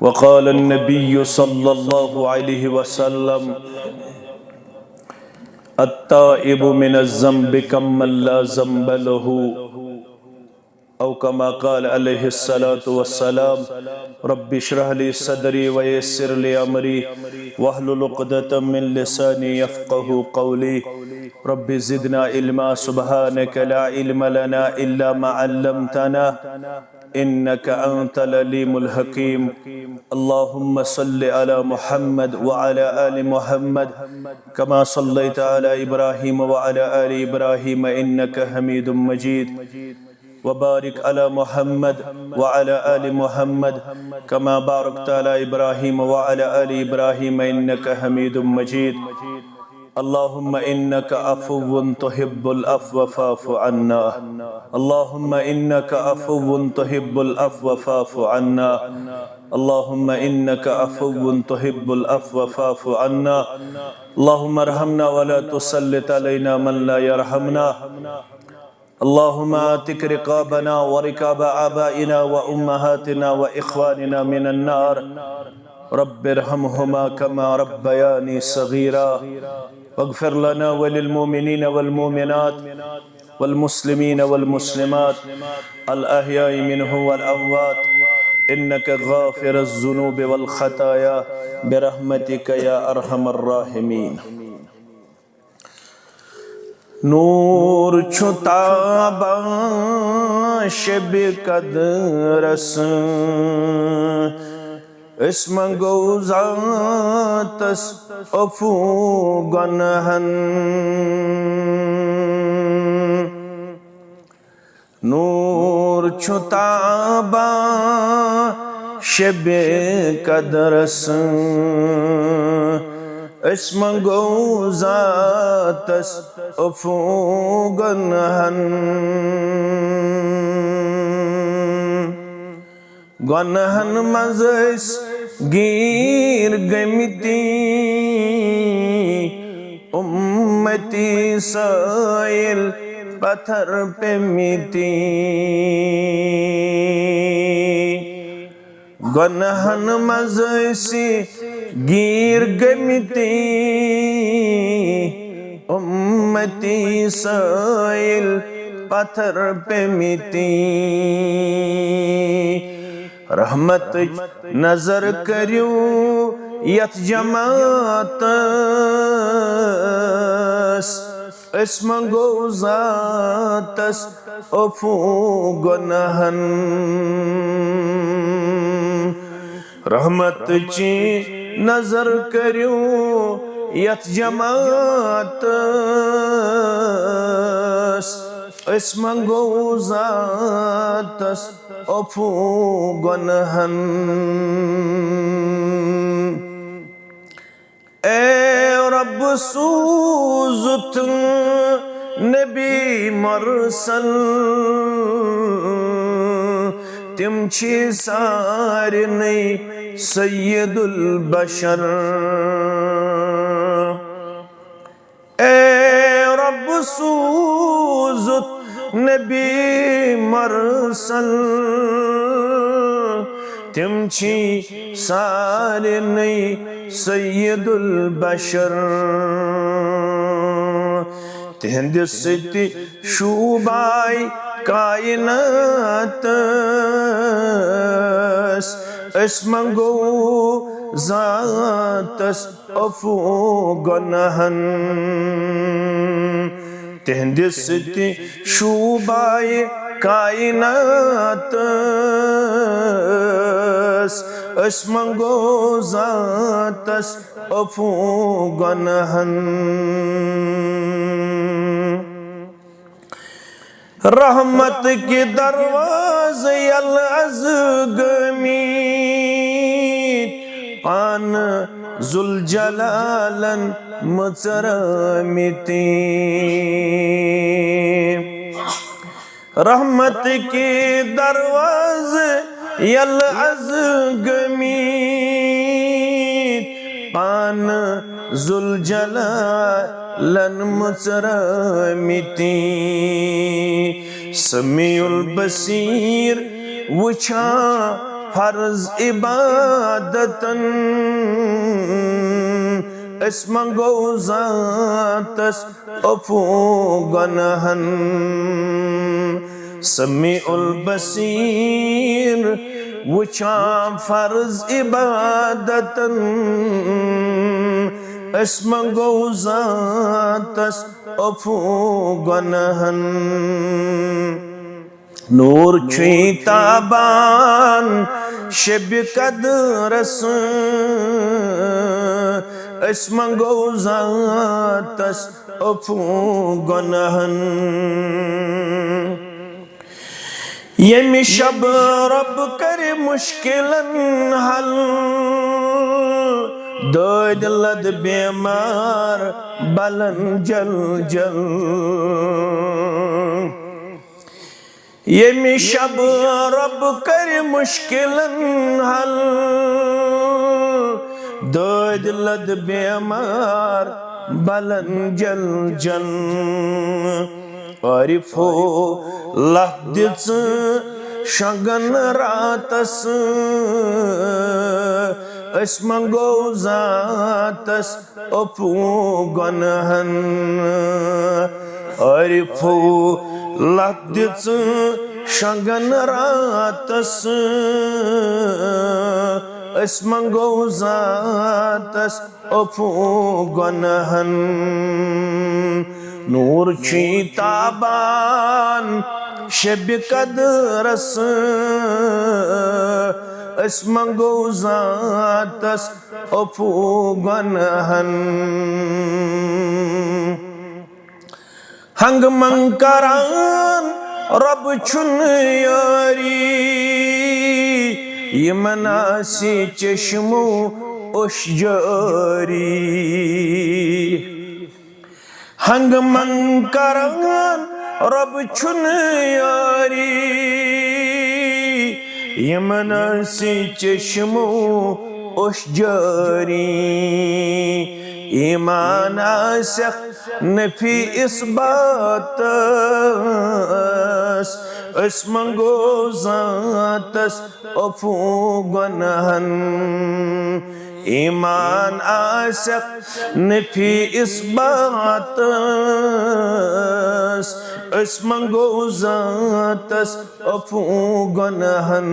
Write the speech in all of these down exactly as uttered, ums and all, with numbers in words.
وقال النبي صلى الله عليه وسلم: التائب من الذنب كمن لا ذنب له، أو كما قال عليه الصلاة والسلام. رب اشرح لي صدري ويسر لي أمري واحلل عقدة من لساني يفقه قولي. رب زدنا علما، سبحانك لا علم لنا إلا ما علمتنا، إنك أنت العليم الحكيم. اللهم صل على محمد وعلى آل محمد كما صليت على إبراهيم وعلى آل إبراهيم إنك حميد مجيد. وبارك على محمد وعلى آل محمد كما باركت على إبراهيم وعلى آل إبراهيم إنك حميد مجيد. اللهم إنك عفو تحب العفو فاعف عنا. اللهم إنك عفو تحب العفو فاعف عنا. اللهم إنك عفو تحب العفو فاعف عنا. اللهم ارحمنا ولا تسلط علينا من لا يرحمنا. اللهم اعتق رقابنا ورقاب آبائنا وأمهاتنا وإخواننا من النار. رب ارحمهما كما ربياني صغيرا. واغفر لنا وللمؤمنين والمؤمنات والمسلمين والمسلمات الأحياء منهم والأموات إنك غافر الذنوب والخطايا برحمتك يا أرحم الراحمين. نور چھُ تابان شبِ قدرس، أسۍ منٛگو ذاتس عفو گۄنہن۔ نور چھُ تابان شبِ قدرس، أسۍ منٛگو ذاتس عفو گۄنہن۔ گۄنہن منٛز أسۍ گیٖر گٔمٕتۍ، اُمتی سٲیِل پتھر پیٚمٕتۍ۔ گۄنہن منٛز أسۍ گیٖر گٔمٕتۍ، اُمتی سٲیِل پتھر پیٚمٕتۍ۔ رحمتٕچ نظر کٔرِو یتھ جماعتس، أسۍ منٛگو ذاتس عفو گۄنہن۔ رحمتٕچ نظر کٔرِو یتھ جماعتس، أسۍ منٛگو ذاتس عفو گۄنہن۔ اے رب سوٗزُتھ نبی مرسل، تِم چھِ سارنٕے سید البشر۔ اے رب سوٗزُتھ نبی مرسل، تِم چھِ سارنٕے سید البشر۔ تِہنٛدِ سۭتۍ شوٗباے کائناتس، أسۍ منٛگو ذاتس عفو گۄنہن۔ تِہنٛدِ سۭتۍ شوٗباے کائناتس، أسۍ منٛگو ذاتس عفو گۄنہن۔ رحمت کہِ دروازٕ یلہٕ از گٲمٕتۍ، پانہٕ ذوالجلالن مٕژرٲمٕتۍ۔ رحمت کہِ دروازٕ یلہٕ از گٲمٕتۍ، پانہٕ ذوالجلالن مٕژرٲمٕتۍ۔ سمیع البصیر وٕچھان فرض عبادتن، أسۍ منٛگو ذاتس عفو گۄناہن۔ سمیع البصیر وٕچھان فرض عبادتن، أسۍ منٛگو ذاتس عفو گۄناہن۔ نوٗر چھُے تابان شبِ قدرس، أسۍ منٛگو ذاتس عفو گۄناہن۔ ییٚمہِ شب رۄب کرِ مشکلن حل، دٲدۍ لد بیمار بلن جل جل۔ ییٚمہِ شب رۄب کرِ مشکلن حل، دٲدۍ لد بیمار بلن جل جل۔ عارفو لتھ دِژٕ شۄنٛگن راتس، أسۍ منٛگو ذاتس عفو گۄناہن۔ عارفو لتھ دِژٕ شۄنٛگن راتس، أسۍ منٛگو ذاتس عفو گۄناہن۔ نوٗر چھُے تابان شبِ قدرس، أسۍ منٛگو ذاتس عفو گۄناہن۔ ہنگ منگ کران رۄب چھُنہٕ یٲری، یِمن آسہِ چشمو اوٚش جٲری۔ ہنگ منگ کران رۄب چھُنہٕ یٲری، یِمن آسہِ چشمو اوٚش جٲری۔ ایمان آسٮ۪کھ نفی اثباتس، أسۍ منٛگو ذاتس عفو گۄناہن۔ ایمان آسٮ۪کھ نفی اثباتس، أسۍ منٛگو ذاتس عفو گۄناہن۔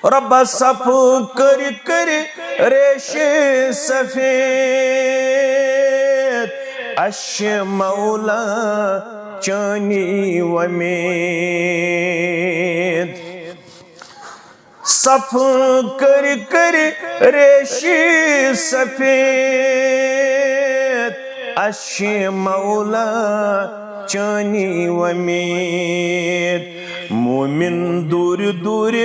رۄبا صفو کٔرۍ کٔرۍ ریشہِ سفید، اَسہِ چھِ مولا چٲنی وۄمید۔ صفو کٔرۍ کٔرۍ ریشہِ سفید، اَسہِ چھِ مولا چٲنی وۄمید۔ مومن دوٗرِ دوٗرِ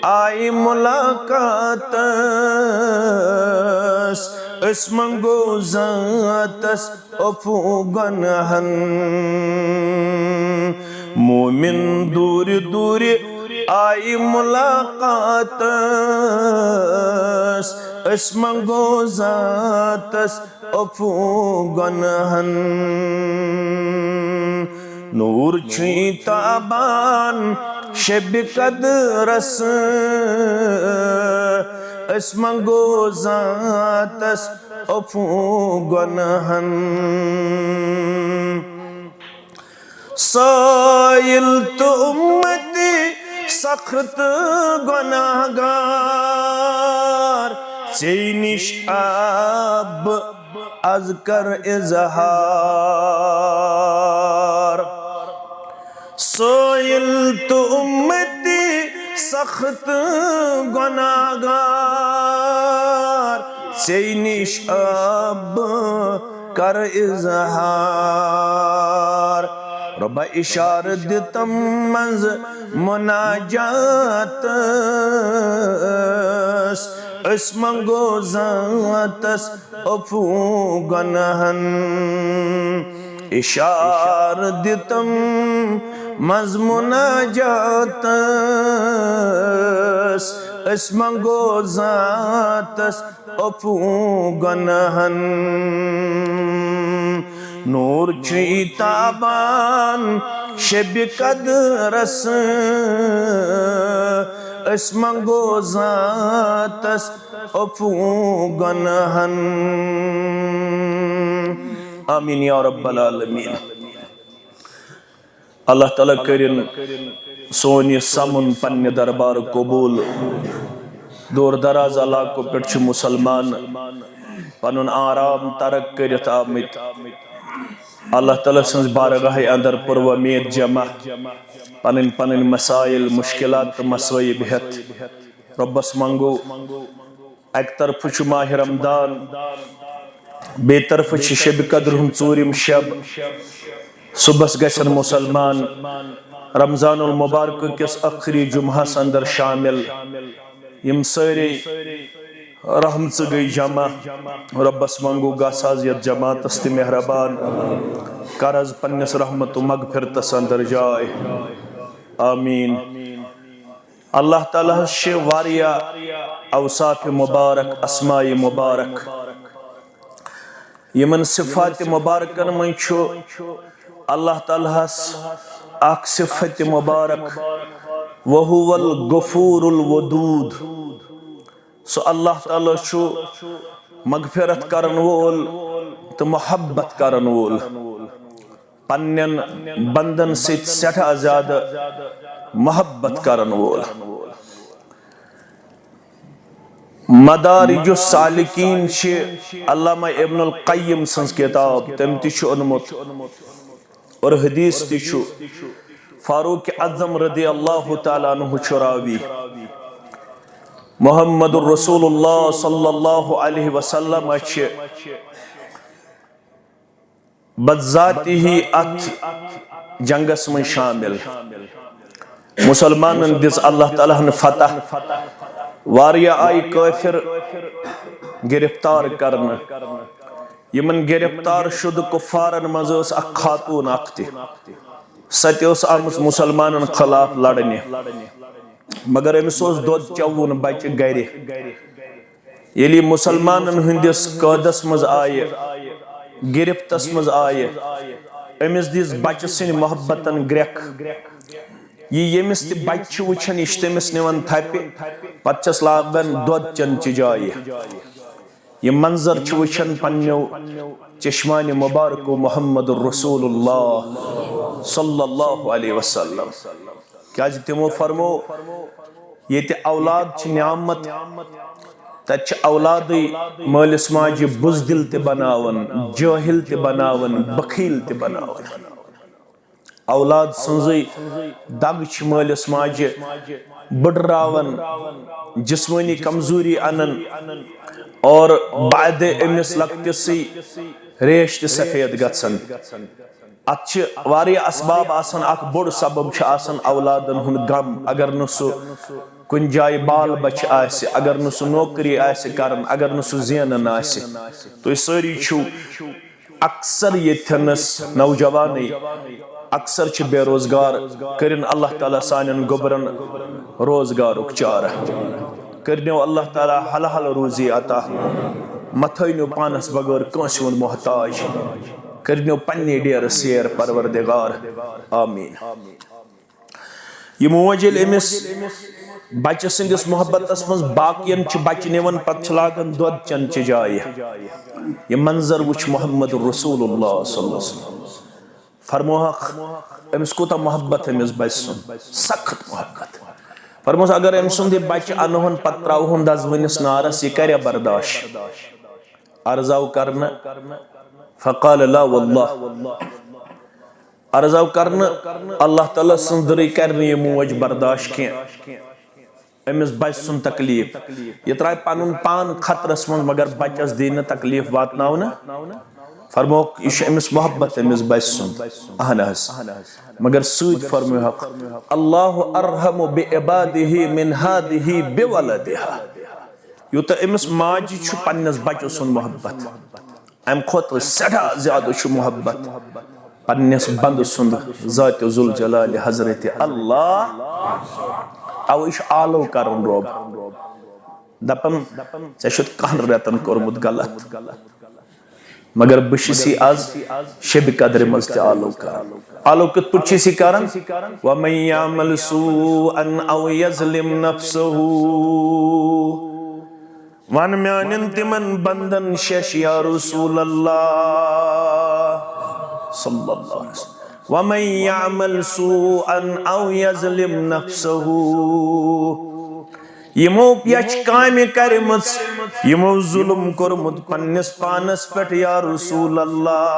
آیہِ ملاقاتس، أسۍ منٛگو ذاتس عفو گۄناہن۔ مومن دوٗرِ دوٗرِ آیہِ ملاقاتس، أسۍ منٛگو ذاتس عفو گۄناہن۔ نوٗر چھُے تابان شبِ قدرس، أسۍ منٛگو ذاتس عفو گۄناہن۔ سٲیِل تہٕ اُمتی سخت گۄناہگار، ژے نِش آب از کر اظہار۔ سٲیِل تہٕ اُمتی سخت گۄناہگار، ژے نِش آب کر اظہار۔ رۄبا اِشارٕ دِتم منٛز مناجاتس، أسۍ منٛگو ذاتس عفو گۄناہن۔ اِشارٕ دِتم منٛز مناجاتس، أسۍ منٛگو ذاتس عفو گۄناہن۔ نوٗر چھُے تابان شبِ قدرس أسۍ منٛگو ذاتس عفو گۄناہن۔ آمین یا رب العالمین۔ اللہ تعالیٰ کٔرِن سون یہِ سمُن پننہِ دربار قبول۔ دور دراز علاقو پٮ۪ٹھ چھِ مسلمان پنُن آرام ترک کٔرِتھ آمٕتۍ۔ اللہ تعالیٰ سٕنٛز بارگاہہِ اندر پُرومید جمع، پنٕنۍ پنٕنۍ مسائل، مشکلات تہٕ مصائب ہٮ۪تھ رۄبس منٛگو۔ اکہِ طرفہٕ چھُ ماہِ رمضان، بیٚیہِ طرفہٕ چھِ شبِ قدر ہُنٛد ژوٗرِم شب۔ صُبحس گژھن مسلمان رمضان المبارک کِس ٲخری جمعہس اندر شامل۔ یِم سٲری رحمژٕ گٔے جمع۔ رۄبس منٛگو، گژھ حظ یتھ جماعتس تہِ مہربان، کر حظ پننِس رحمت و مغفرتس اندر جاے۔ آمین۔ اللہ تعالیٰ ہس چھِ واریاہ اوصاف مبارک، اسماء مبارک۔ یِمن صفات مبارکن منٛز چھُ اللہ تعالیٰ ہس اکھ صفت مبارک، وَهُوَ الْغَفُورُ الْوَدُودُ۔ سُہ اللہ تعالیٰ چھُ مغفرت کرن وول تہٕ محبت کرن وول، پننٮ۪ن بندن سۭتۍ سٮ۪ٹھاہ زیادٕ محبت کرن وول۔ مدارج السالکین چھِ علامہ ابن القیم سٕنٛز کتاب، تٔمۍ تہِ چھُ اوٚنمُت اور حدیث تہِ چھُ۔ فاروق اعظم رضی اللہ تعالیٰ عنہ چھُ راوی۔ محمد رسول اللہ صلی اللہ علیہ وسلم چھِ بذاتی اتھ جنگس منٛز شامل۔ مسلمانن دِژ اللہ تعالیٰ ہن فتح۔ واریاہ آیہِ کٲفر گرفتار کرنہٕ۔ یِمن گرفتار شدٕ کفارن منٛز ٲس اکھ خاتون اکھ تہِ۔ سۄ تہِ ٲس آمٕژ مسلمانن خلاف لڑنہِ، مگر أمِس اوس دۄد چووُن بچہِ گرِ۔ ییٚلہِ یہِ مسلمانن ہٕنٛدِس قٲدس منٛز آیہِ، گرفتس منٛز آیہِ، أمِس دِژ بچہٕ سٕنٛدِ محبتن گرٛٮ۪کھ۔ یہِ ییٚمِس تہِ بچہٕ چھُ وٕچھان، یہِ چھُ تٔمِس نِوان تھپہِ، پتہٕ چھس لاگان دۄد چٮ۪نچہِ جایہِ۔ یہِ منظر چھُ وٕچھان پننیو چشمانِ مبارکو محمد رسول اللہ صلی اللہ علیہ وسلم۔ کیازِ تِمو فرمو، ییٚتہِ اولاد چھِ نعمت، تَتہِ چھِ اولادٕے مٲلِس ماجہِ بُزدِل تہِ بناوان، جٲہِل تہِ بناوان، بخیل تہِ بناوان۔ اولاد سٕنٛزٕے دگ چھِ مٲلِس ماجہِ بٕڈراوان، جسمٲنی کمزوری انان اور بعد أمِس لۄکٹِسٕے ریش تہِ سفید گژھان۔ اتھ چھِ واریاہ اسباب آسان، اکھ بوٚڑ سبب چھُ آسان اولادن ہُنٛد غم۔ اگر نہٕ سُہ کُنہِ جایہِ بال بچہِ آسہِ، اگر نہٕ سُہ نوکری آسہِ کران، اگر نہٕ سُہ زینان آسہِ، تُہۍ سٲری چھِو اکثر ییٚتھٮ۪نس نوجوانٕے اکثر چھِ بے روزگار۔ کٔرِن اللہ تعالیٰ سانٮ۪ن گوٚبرن روزگارُک چارٕ۔ کٔرنیو اللہ تعالیٰ حلال روزی عطا۔ مہ تھٲینیو پانس بغٲر کٲنٛسہِ ہُنٛد محتاج۔ کٔرنیو پننہِ ڈیرٕ سیر پروردگار۔ آمین۔ یہِ موج ییٚلہِ أمِس بچہٕ سٕنٛدِس محبتس منٛز باقین چھِ بچہٕ نِوان، پتہٕ چھِ لاگان دۄد چٮ۪نچہِ جایہِ۔ یہِ منظر وٕچھ محمد رسول اللہ صلی اللہ علیہ وسلم۔ فرموہکھ، أمِس کوٗتاہ محبت أمِس بچہٕ سُنٛد، سخت محبت۔ فرموس، اگر أمۍ سُنٛد یہِ بچہٕ انہون پتہٕ تراوہون دزوٕنِس نارس، یہِ کرِ برداشت؟ عرض آو کرنہٕ، فقال لا واللہ۔ عرض آو کرنہٕ، اللہ تعالیٰ سٕنٛز دٕرٕے کرِ نہٕ یہِ موج برداشت کینٛہہ۔ أمِس بچہٕ سُنٛد تکلیف۔ یہِ ترٛایہِ پنُن پان خطرس منٛز، مگر بچس دی نہٕ تکلیف واتناونہٕ۔ فرموکھ، یہِ چھُ أمِس محبت أمِس بچہٕ سُنٛد۔ اہن حظ۔ مگر سۭتۍ فرموہکھ، اللہ ارحم بعبادہ من ہذہ بولدہا۔ یوٗتاہ أمِس ماجہِ چھُ پننِس بچہٕ سُنٛد محبت، امہِ کھۄتہٕ سٮ۪ٹھاہ زیادٕ چھُ محبت پننِس بندٕ سُنٛد ذات ذوالجلال حضرت اللہ۔ اوے چھُ آلو کران رۄب، دپان، ژےٚ چھُتھ کہن رٮ۪تن کوٚرمُت غلط، مگر بہٕ چھُس یہِ از شبِ قدرِ منٛز تہِ آلو کران۔ آلو کِتھ پٲٹھۍ چھِ أسۍ یہِ کران؟ وَمَن يَعْمَلْ سُوءًا أَوْ يَظْلِمْ نَفْسَهُ۔ وَن میانٮ۪ن تِمن بندن شش یا رسول اللہ صلی اللہ علیہ وسلم۔ وَمَن يَعْمَلْ سُوءًا أَوْ يَظْلِمْ نَفْسَهُ۔ یِمو یچھ کامہِ کرِمٕژ، یِمو ظلم کوٚرمُت پننِس پانس پٮ۪ٹھ یا رسول اللہ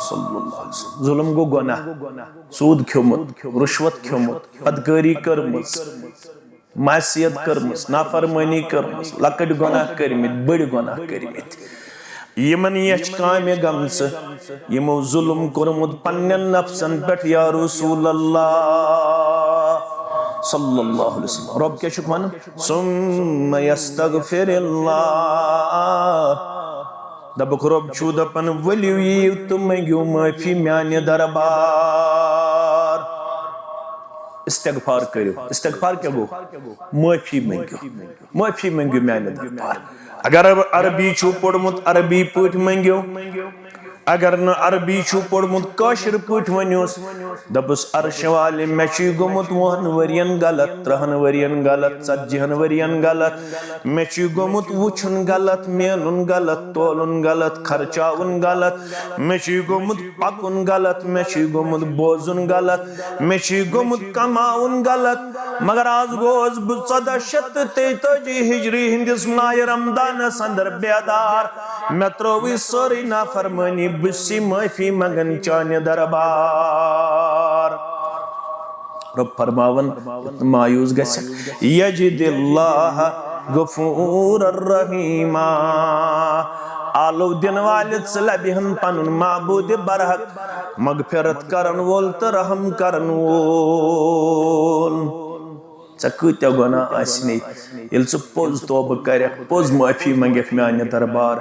صلی اللہ علیہ وسلم۔ ظلم گوٚو گۄناہ، سوٗد کھیوٚمُت، رُشوت کھیوٚمُت، بدکٲری کٔرمٕژ، معصیت کٔرمٕژ، نافرمٲنی کٔرمٕژ، لۄکٕٹۍ گۄناہ کٔرمٕتۍ، بٔڑۍ گۄناہ کٔرمٕتۍ۔ یِمن یچھ کامہِ گٔمژٕ، یِمو ظلم کوٚرمُت پننٮ۪ن نفسن پٮ۪ٹھ یا رسول اللہ صلی اللہ علیہ وسلم۔ رب کیٛاہ چھُکھ ونان؟ ثم يستغفر الله۔ دپُکھ رب چھُ دپان، ؤلِو یِیِو تہٕ منٛگِو معٲفی میانہِ دربار۔ استغفار کٔرِو۔ استغفار کیٛاہ گوٚو؟ معٲفی منٛگِو۔ معٲفی منٛگِو میانہِ دربار۔ اگر عربی چھُو پوٚرمُت، عربی پٲٹھۍ منٛگِو۔ اگر نہٕ عربی چھُو پوٚرمُت، کٲشِر پٲٹھۍ ؤنِوس۔ دَپُس، عرشہِ والہِ، مےٚ چھُے گوٚمُت وُہَن ؤرِین غلط، ترٛہَن ؤرِین غلط، ژتجی ہَن ؤرِین غلط۔ مےٚ چھُے گوٚمُت وُچھُن غلط، مینُن غلط، تولُن غلط، خرچاوُن غلط۔ مےٚ چھُے گوٚمُت پکُن غلط، مےٚ چھُے گوٚمُت بوزُن غلط، مےٚ چھُے گوٚمُت کماوُن غلط۔ مگر آز گوس بہٕ ژۄدہ شیٚتھ تہٕ تیتٲجی ہجری ہٕنٛدِس ماہِ رمضانس اندر بیدار۔ مےٚ ترٲوٕے سٲرٕے نافرمٲنی، بہٕ چھُسے معٲفی منٛگان چانہِ دربار۔ رب فرماوان، مایوس گژھِ، یجد اللہ غفور الرحیما۔ آلو دِنہٕ والہِ ژٕ لبہِ ہن پنُن معبود برحق، مغفرت کرن وول تہٕ رحم کرن وول۔ ژےٚ کۭتیاہ گۄناہ آسنے، ییٚلہِ ژٕ پوٚز توبہٕ کرکھ، پوٚز معٲفی منٛگکھ میانہِ دربار،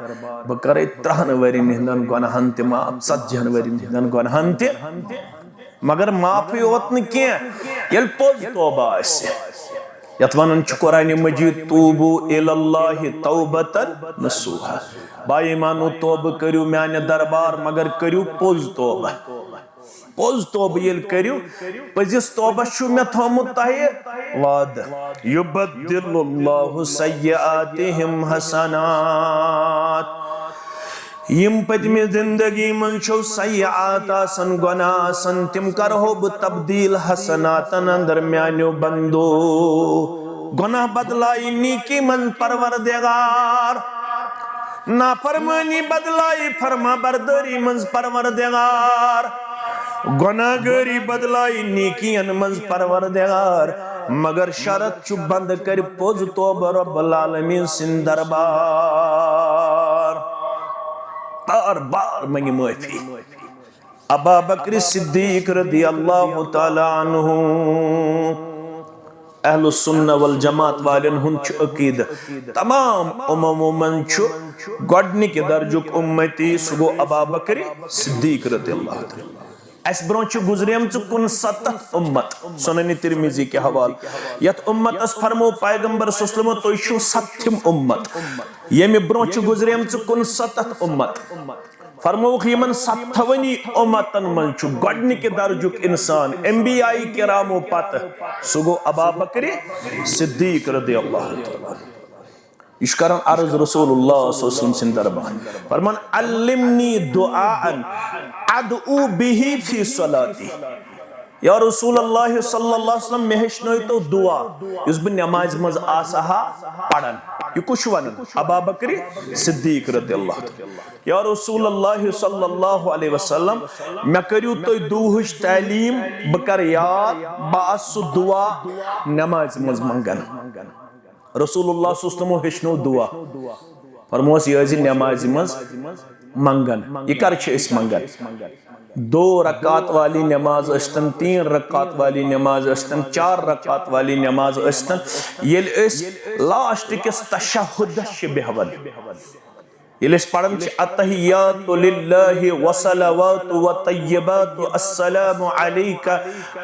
بہٕ کرے ترٛہن ؤرین ہٕنٛدٮ۪ن گۄناہن تہِ معاف، ژتجی ہن ؤرین ہٕنٛدٮ۪ن گۄناہن تہِ۔ مگر معافی یوت نہٕ کینٛہہ، ییٚلہِ پوٚز توبہٕ آسہِ۔ یتھ ونان چھُ قرآن مجید، توبوا الی اللہ توبۃ نصوحا۔ با ایمانو، توبہٕ کٔرِو میانہِ دربار، مگر کٔرِو پوٚز توبہٕ۔ پوٚز توبہٕ ییٚلہِ کٔرِو، پٔزِس توبس چھُ مےٚ تھوٚومُت تۄہہِ وعدٕ۔ یبدل اللہ سیئاتہم حسنات۔ یِم پٔتمہِ زندگی منٛز چھِو سیئات آسان، گۄناہ آسان، تِم کرہو بہٕ تبدیل حسناتن اندر میانیو بندو۔ گۄناہ بدلایہِ نیکی منٛز پروردگار، نافرمٲنی بدلایہِ فرما بردٲری منٛز پروردگار، گۄناہ گٲری بدلایہِ نیکین منٛز پروردگار۔ مگر شرط چھُ، بندٕ کرِ پوٚز توبہٕ رب العالمین سٕنٛدِ دربار۔ بار بار منگہِ معٲفی۔ ابا بکر صدیق رضی اللہ تعالیٰ عنہ، اہل السنہ والجماعت والٮ۪ن ہُنٛد چھُ عقیدٕ، تمام اممو منٛز چھُ گۄڈنِکہِ درجُک امتی، سُہ گوٚو ابا بکر صدیق رضی اللہ تعالیٰ۔ اسہِ برونٛہہ چھِ گُزریمژٕ کُنسَتتھ امت، سنن ترمذی کہِ حوالہٕ۔ یتھ امتس فرموو پیغمبر صلی اللہ علیہ وسلم، تُہۍ چھِو ستتھِم امت۔ ییٚمہِ برونٛہہ چھِ گُزریمژٕ کُنسَتتھ امت۔ فرمووُکھ، یِمن ستتھونی امتن منٛز چھُ گۄڈنِکہِ درجُک انسان انبیاء کرامو پتہٕ، سُہ گوٚو ابا بکر صدیق رضی اللہ تعالیٰ۔ یہِ چھُ کران عرض رسول اللہ صلی اللہ علیہ وسلم سٕنٛدِ دربار۔ فرمان، علمنی دعاء ادعو به فی صلاتی۔ یا رسول اللہ صلی اللہ علیہ وسلم، مےٚ ہیٚچھنٲیتو دعا یُس بہٕ نمازِ منٛز آسہٕ ہا پران۔ یہِ کُس چھُ ونان؟ ابا بکر صدیق رضی اللہ تعالیٰ۔ یا رسول اللہ صلی اللہ علیہ وسلم، مےٚ کٔرِو تُہۍ دُعہٕچ تعلیٖم، بہٕ کرٕ یاد، بہٕ آسہٕ سُہ دعا نمازِ منٛز منٛگان۔ رسول اللہ صلی اللہ علیہ وسلمو ہیٚچھنو دعا۔ فرموس، یہِ ٲسۍ زِ نمازِ منٛز منٛگان۔ یہِ کر چھِ أسۍ منٛگان؟ دو رکعت والی نماز ٲسۍتن، تین رکعت والی نماز ٲسۍتن، چار رکعت والی نماز ٲسۍتن، ییٚلہِ أسۍ لاسٹ کِس تشہدس چھِ بیہوان، ییٚلہِ أسۍ پران چھِ، التحیات للہ والصلوات والطیبات، السلام علیک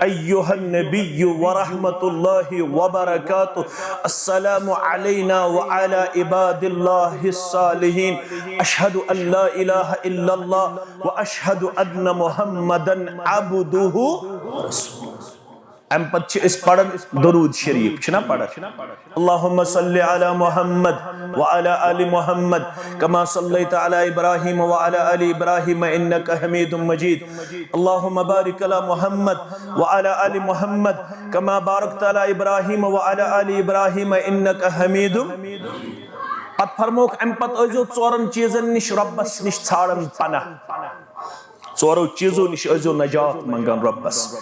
ایھا النبی ورحمۃ اللہ وبرکاتہ، السلام علینا وعلی عباد اللہ الصالحین، اشہد ان لا الہ الا اللہ واشہد ان محمدا عبدہ ورسولہ۔ امہِ پتہٕ چھِ أسۍ پران درود شریف، چھِنا پران؟ اللہم صل علی محمد وعلی آل محمد کما صلیت علی ابراہیم وعلی آل ابراہیم انک حمید مجید۔ اللہم بارک علی محمد وعلی آل محمد کما بارکت علی ابراہیم وعلی آل ابراہیم انک حمید۔ پتہٕ فرمووُکھ، امہِ پتہٕ ٲسۍزیو ژورن چیٖزن نِش رۄبس نِش ژھانڈان پناہ۔ ژورو چیٖزو نِش ٲسۍزیو نجات منٛگان رۄبس۔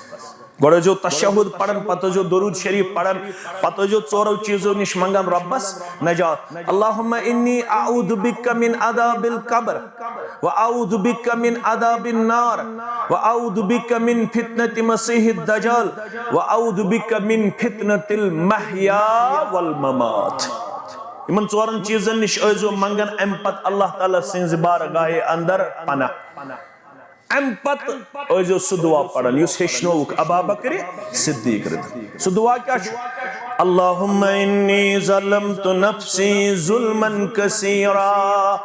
گۄڈٕ ٲسۍزیو تشہد پران، پتہٕ ٲسۍزیو درود شریف پران، پتہٕ ٲسۍزیو ژورو چیٖزو نِش منٛگان رۄبس نجات۔ اللہم انی اعوذ بک من عذاب القبر، و اعوذ بک من عذاب النار، و اعوذ بک من فتنة مسیح الدجال، و اعوذ بک من فتنة المحیا والممات۔ یِمن ژورن چیٖزن نِش ٲسۍزیو منٛگان، امہِ پتہٕ اللہ تعالیٰ سٕنٛزِ بارگاہہِ اندر پناہ۔ امہِ پتہٕ ٲسۍزیو سُہ دعا پران یُس ہیٚچھنووُکھ ابا بکرِ صدیق رضی۔ سُہ دعا کیٛاہ چھُ؟ اللہم انی ظلمت نفسی ظلما کثیرا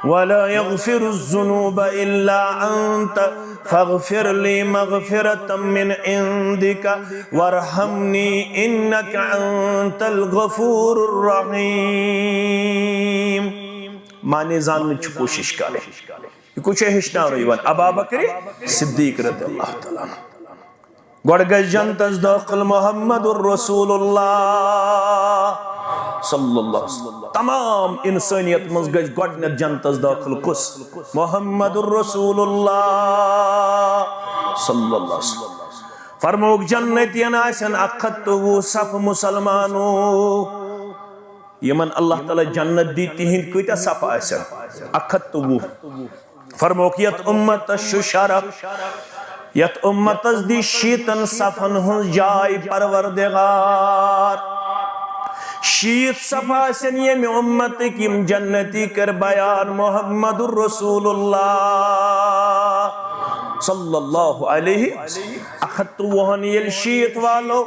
ولا یغفر الذنوب الا انت فاغفر لی مغفرة من عندک وارحمنی انک انت الغفور الرحیم۔ معنی زاننٕچ کوٗشِش کرٕنۍ۔ یہِ کُس چھُ ہیٚچھناونہٕ یِوان؟ ابا بکر صدیق رضی اللہ تعالیٰ عنہ۔ گۄڈٕ گژھِ جنتس دٲخل محمد رسول اللہ صلی اللہ علیہ وسلم۔ تمام انسٲنیت منٛز گژھِ گۄڈٕنیتھ جنتس دٲخل کُس؟ محمد رسول اللہ صلی اللہ علیہ وسلم۔ فرمووُکھ، جنتین آسن اکھ ہتھ تہٕ وُہ صف مسلمانو۔ یِمن اللہ تعالیٰ جنت دی، تِہنٛدۍ کۭتیاہ صف آسن؟ اکھ ہتھ تہٕ وُہ۔ فرمووُکھ، یتھ امتس چھُ شرف، یتھ امتس دی شیٖتن صفن ہٕنٛز جاے پروردگار۔ شیٖتھ صف آسن ییٚمہِ امتٕکۍ، یِم جنتی کٔر بیان محمد رسول اللہ صلی اللہ علیہ وسلم۔ اکھ ہتھ تہٕ وُہن ییٚلہِ شیٖتھ والو،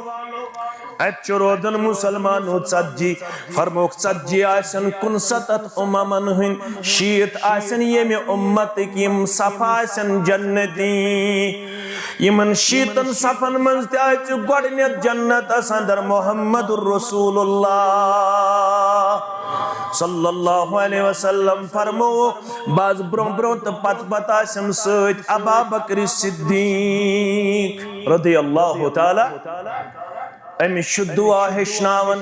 اتہِ چھُ روزان مسلمانو ژتجی۔ فرمووُکھ، ژتجی آسن کُنستتھ اممن ہٕنٛدۍ، شیٖتھ آسن ییٚمہِ امتٕکۍ، یِم صف آسن جنتی۔ یِمن شیٖتن صفن منٛز تہِ آسہِ گۄڈٕنیتھ جنتس اندر محمد رسول اللہ صلی اللہ علیہ وسلم۔ فرمووُکھ، بعض برونٛہہ برونٛہہ تہٕ پتہٕ پتہٕ آسٮ۪م سۭتۍ ابا بکر صدیق رضی اللہ تعالیٰ۔ أمِس چھُ دعا ہیٚچھناوان،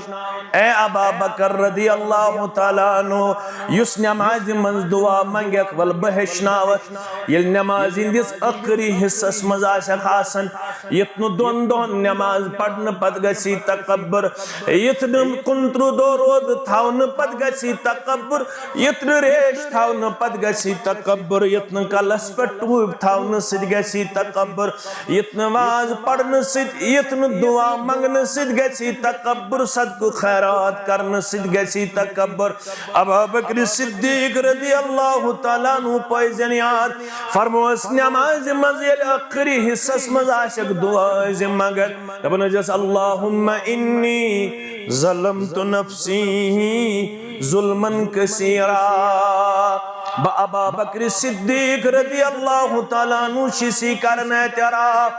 اے ابا بکر رضی اللہ تعالیٰ عنہ، یُس نمازِ منٛز دعا منٛگکھ، ول بہٕ ہیٚچھناوتھ۔ ییٚلہِ نمازِ ہٕنٛدِس ٲخری حصس منٛز آسکھ آسان، یُتھ نہٕ دۄن دۄہن نماز پرنہٕ پتہٕ گژھی تکبر، یُتھ نہٕ کُنترٕہ دۄہ روزٕ تھاونہٕ پتہٕ گژھی تکبر، یُتھ نہٕ ریش تھاونہٕ پتہٕ گژھی تکبر، یُتھ نہٕ کلس پٮ۪ٹھ ٹوٗپۍ تھاونہٕ سۭتۍ گژھی تکبر، یُتھ نہٕ واز پرنہٕ سۭتۍ، یُتھ نہٕ دعا منگنہٕ سۭتۍ گژھی تکبر، صدقہٕ خیرات کرنہٕ سۭتۍ گژھی تکبر۔ ابا بکر صدیق رضی اللہ تعالیٰ عنہ پٲیزن یاد، فرموس، نمازِ منٛز ییٚلہِ ٲخری حصس منٛز آسکھ دعا زِ منگان، دپان ٲسۍزٮ۪س، اللہم انی ظلمت نفسی ظلما کثیرا۔ بہٕ ابا بکر صدیق رضی اللہ تعالیٰ عنہ چھُس یہِ کران اعتراف،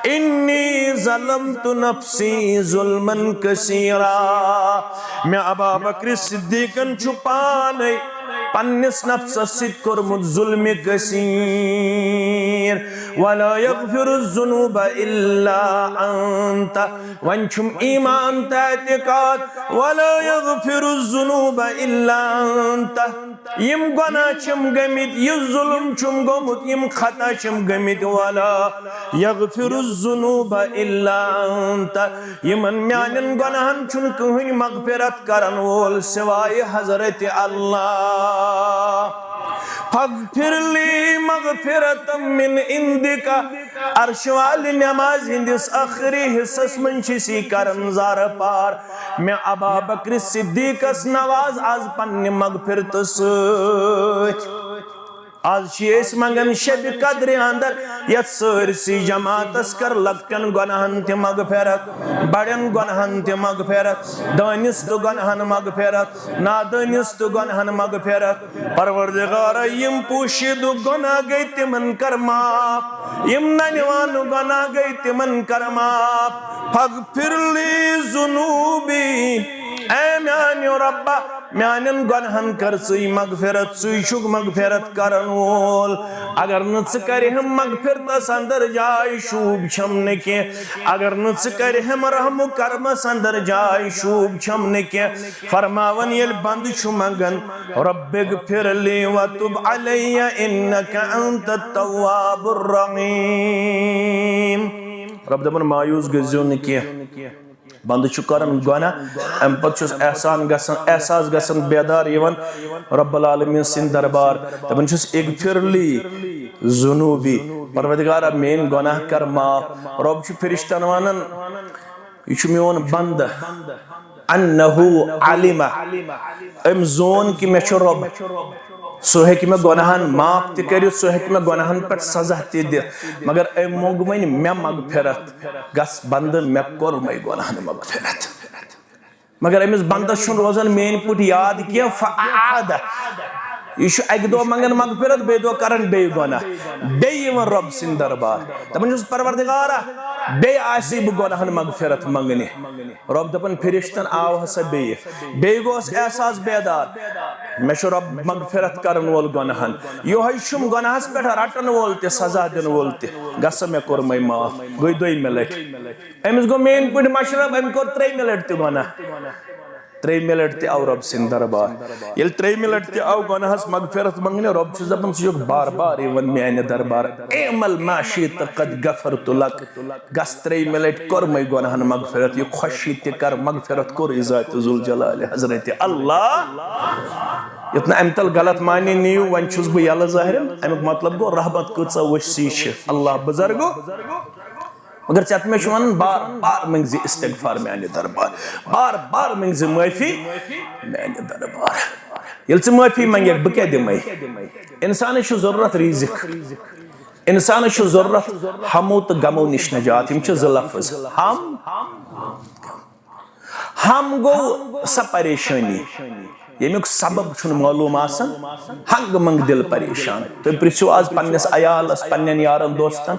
انی ظلمت نفسی ظلما کثیرا۔ مےٚ ابا بکر صدیقن چھُ پانے پننِس نفسس سۭتۍ کوٚرمُت ظلمِ کثیر۔ ولا یغفر الذنوب الا انت۔ وۄنۍ چھُم ایمان تہٕ اعتقاد، ولا یغفر الذنوب الا انت۔ یِم گۄناہ چھِم گٔمٕتۍ، یہِ ظلم چھُم گوٚمُت، یِم خطا چھِم گٔمٕتۍ، ولا یغفر الذنوب الا انت۔ یِمن میانٮ۪ن گۄناہن چھُنہٕ کٕہٕنۍ مغفرت کرن وول سوائے حضرت اللہ۔ فاغفر لی مغفرة من عندک۔ عرش والہِ نماز ہٕنٛدِس ٲخری حصس منٛز چھِ سی کران زارٕ پار، مےٚ ابا بکر صدیقس نواز از پننہِ مغفرتہٕ سۭتۍ۔ از چھِ أسۍ منگان شبِ قدرِ اندر یتھ سٲرسٕے جماعتس کر لۄکٹٮ۪ن گۄناہن تہِ مغفرت، بڑٮ۪ن گۄناہن تہِ مغفرت، دٲنِس تہٕ گۄناہن مغفرت، نادٲنِس تہٕ گۄناہن مغفرت۔ پروردگارا، یِم پوشیدٕ گۄناہ گٔے تِمن کر معاف، یِم ننہِ وانہٕ گۄناہ گٔے تِمن کر معاف۔ فاغفر لی ذنوبی، اے میانہِ رۄبا، میانٮ۪ن گۄناہن کر ژٕے مغفرت، ژٕے چھُکھ مغفرت کرن وول۔ اگر نہٕ ژٕ کرِہم مغفرتس اندر جاے، شوٗب چھم نہٕ کینٛہہ۔ اگر نہٕ ژٕ کرِہم رحم و کرمس اندر جاے، شوٗب چھم نہٕ کینٛہہ۔ فرماوان ییٚلہِ بندٕ چھُ منگان، رب اغفر لی وتب علی انک انت التواب الرحیم۔ رب دپان مایوس گٔژھزیو نہٕ کینٛہہ۔ بندٕ چھُ کران گۄناہ، امہِ پتہٕ چھُس احسان گژھان، احساس گژھان بیدار یِوان رب العالمین سٕنٛدِ دربار، دپان چھُس اغفر لی ذنوبی، پروردگارا میٲنۍ گۄناہ کر معاف۔ رب چھُ فرشتن ونان، یہِ چھُ میون بندٕ، انہ علم، أمۍ زون کہِ مےٚ چھُ رۄب، سُہ ہیٚکہِ مےٚ گۄناہن معاف تہِ کٔرِتھ، سُہ ہیٚکہِ مےٚ گۄناہن پٮ۪ٹھ سزا تہِ دِتھ، مگر أمۍ مۄنگ وۄنۍ مےٚ مغفرت۔ گژھ بندٕ، مےٚ کوٚرمَے گۄناہن مغفرت۔ مگر أمِس بندس چھُنہٕ روزان میٲنۍ پٲٹھۍ یاد کینٛہہ، فاعادہ۔ یہِ چھُ اکہِ دۄہ منگان مغفرت، بیٚیہِ دۄہ کران بیٚیہِ گۄناہ، بیٚیہِ یِوان رۄب سٕنٛدِ دربار، دپان چھُس پروردگارا، بیٚیہِ آسی بہٕ گۄناہن مغفرت منگنہِ۔ رۄب دپان فرشتن آو ہسا بیٚیہِ، بیٚیہِ گوس احساس بیدار، مےٚ چھُ رۄب مغفرت کرن وول گۄناہن، یِہوٚے چھُم گۄناہس پٮ۪ٹھ رٹن وول تہِ، سزا دِنہٕ وول تہِ، گژھ سا مےٚ کوٚرمَے معاف۔ گٔے دۄیمہِ لٹہِ۔ أمِس گوٚو میٲنۍ پٲٹھۍ مشرب، أمۍ کوٚر ترٛیٚیمہِ لٹہِ تہِ گۄناہ۔ ترٛیٚیمہِ لٹہِ تہِ آو رۄب سٕنٛدِ دربار۔ ییٚلہِ ترٛیٚیمہِ لٹہِ تہِ آو گۄناہس مغفرت منگنہِ، رۄب چھُس دپان، ژٕ چھُکھ بار بار یِوان میانہِ دربار۔ اعمل ما شئت قد غفرت لک۔ گژھ ترٛیٚیمہِ لٹہِ کوٚرمَے گۄناہن مغفرت، یہِ خوشی تہِ کر مغفرت کوٚر ذات ذوالجلال حضرت اللہ۔ یتھ نہٕ امہِ تل غلط معنی نِیِو، وۄنۍ چھُس بہٕ یلہٕ ظٲہرن، امیُک مطلب گوٚو رحمت کۭژاہ وسیع چھِ۔ اللہ بزرگو، مگر ژےٚ تہٕ مےٚ چھُ ونان بار بار منٛگۍ زِ استغفار میانہِ دربار، بار بار منٛگۍ زِ معٲفی میانہِ دربار۔ ییٚلہِ ژٕ معٲفی منٛگکھ، بہٕ کیٛاہ دِمے؟ انسانس چھُ ضروٗرت رزق، انسانس چھُ ضروٗرت ہمو تہٕ غمو نِش نجات۔ یِم چھِ زٕ لفظ، ہم ہم گوٚو سۄ پریشٲنی، ییٚمیُک سبب چھُنہٕ معلوٗم آسان، ہنٛگہٕ منٛگہٕ دِل پریشان۔ تُہۍ پرٛژھِو آز پننِس عیالس، پننٮ۪ن یارن دوستن،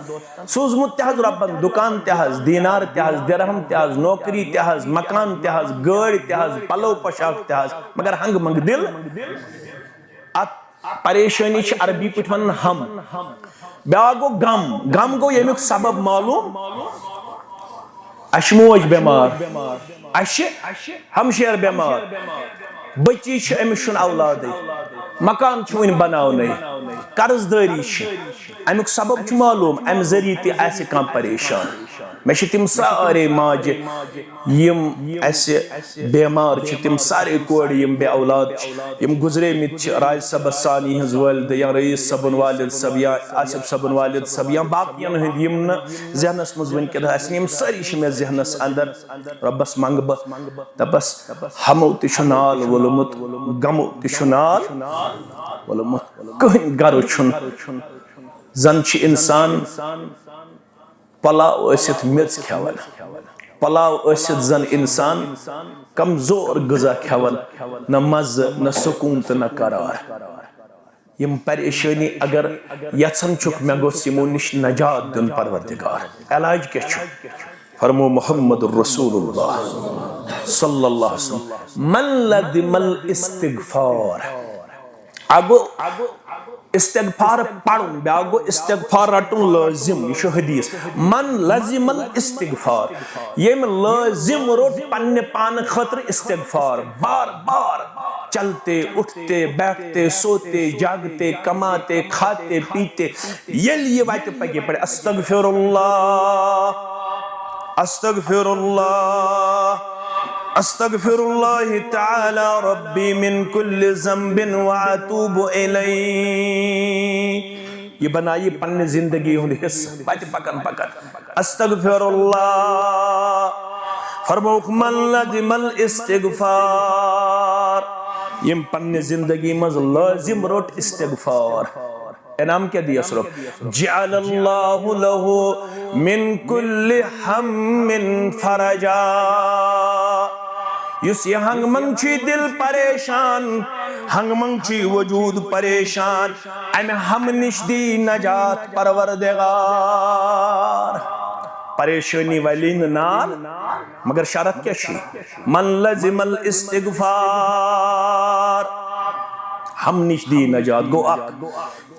سوٗزمُت تہِ حظ رۄبن دُکان تہِ حظ، دینار تہِ حظ، درہم تہِ حظ، نوکری تہِ حظ، مکان تہِ حظ، گٲڑۍ تہِ حظ، پلو پوشاک تہِ حظ، مگر ہنٛگہٕ منٛگہٕ دِل۔ اتھ پریشٲنی چھِ عربی پٲٹھۍ ونان ہم۔ بیٛاکھ گوٚو غم۔ غم گوٚو ییٚمیُک سبب معلوٗم۔ اَسہِ چھِ موج بٮ۪مار، اَسہِ چھِ ہمشیر بٮ۪مار، بٔچی چھِ، أمِس چھُنہٕ اولادٕے، مکان چھُ وٕنہِ بناونَے، قرض دٲری چھِ۔ اَمیُک سبب چھُ معلوٗم، اَمہِ ذٔریعہٕ تہِ آسہِ کانٛہہ پریشان۔ مےٚ چھِ تِم سارے ماجہِ، یِم اَسہِ بٮ۪مار چھِ، تِم سارے کورِ یِم بے اولاد چھِ، یِم گُزریمٕتۍ چھِ، راج صٲبس ثانی ہٕنٛز والدٕ یا رئیس صٲبُن والد صٲب یا آصف صٲبُن والد صٲب یا باقین ہٕنٛدۍ، یِم نہٕ ذہنس منٛز وٕنکیٚن آسن، یِم سٲری چھِ مےٚ ذہنس اندر۔ رۄبس منٛگہٕ بہٕ، دپس، ہمو تہِ چھُ نال وولمُت، غمو تہِ چھُ نال وولمُت، کٕہٕنۍ گرٕ چھُنہٕ۔ زن چھِ انسان پلاو ٲسِتھ میٚژ کھٮ۪وان، پلاو ٲسِتھ زن انسان کمزور غذا کھٮ۪وان، نہ مزٕ، نہ سکوٗن تہٕ نہ قرار۔ یِم پریشٲنی اگر یژھان چھُکھ، مےٚ گوٚژھ یِمو نِش نجات دیُن پروردگار۔ علاج کیٛاہ چھُ؟ فرمو محمد رسول اللہ صلی اللہ علیہ وسلم، من لزم الاستغفار۔ اگو استغفار پرُن، بیٛاکھ گوٚو استغفار رٹُن لٲزم، یہِ چھُ حدیث۔ من لزم الاستغفار، ییٚمۍ لٲزم روٚٹ پننہِ پانہٕ خٲطرٕ استغفار، بار بار چلتے، اٹھتے، بیٹھتے، سوتے، جاگتے، کماتے، کھاتے، پیتے، ییٚلہِ یہِ وتہِ پکہِ پڑھِ، استغفر اللہ، استغفر اللہ، استغفر اللہ تعالی ربی من کل ذنب و اتوب الیہ۔ یہ بنایہِ پننہِ زندگی ہُنٛد حصہٕ، پتہِ پکان پکان۔ استغفر اللہ۔ فرمووُکھ، من لزم الاستغفار، یِم پننہِ زندگی منٛز لٲزم روٚٹ استغفار، انعام کیٛاہ دِیَس رۄب؟ جعل اللہ لہ من کل ہم فرجا۔ یُس یہِ ہنگمنگ چھُ دل پریشان، ہنگمنگ چھُ وجود پریشان، امہِ ہم نِش دی نجات پروردگار۔ پریشٲنی ولی نہٕ نار، مگر شرط کیٛاہ چھُ؟ من لزم الاستغفار، ہم نِش دی نجات۔ گوٚو اکھ۔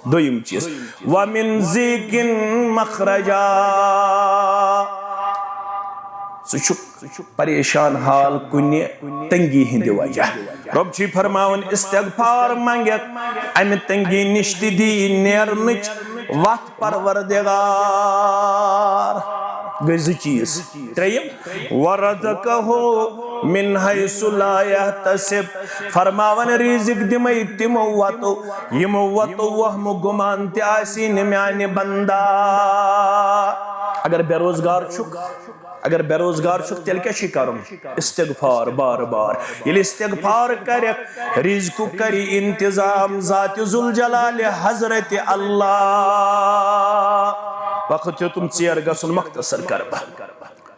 دوٚیِم چیٖز، ومن ضیق مخرجا، سُہ چھُ پریشان حال کُنہِ تنگی ہٕنٛدِ وجہ۔ رۄب چھُے فرماوان، استغفار منٛگکھ، امہِ تنگی نِش تہِ دی نیرنٕچ وتھ پروردگار۔ گٔے زٕ چیٖز۔ ترٛیٚیِم، ورزقہ من حیث لا یحتسب، فرماوان، رزق دِمے تِمو وتو، یِمو وتو وہمہٕ گُمان تہِ آسی نہٕ میانہِ بندا۔ اگر بے روزگار چھُکھ، اگر بے روزگار چھُکھ، تیٚلہِ کیٛاہ چھُے کرُن؟ استغفار بار بار۔ ییٚلہِ استغفار کرکھ، رزقُک کرِ انتظام ذات ذوالجلال حضرت اللہ۔ وقت ہیوٚتُم ژیر گژھُن، مختصر کرٕ بہٕ۔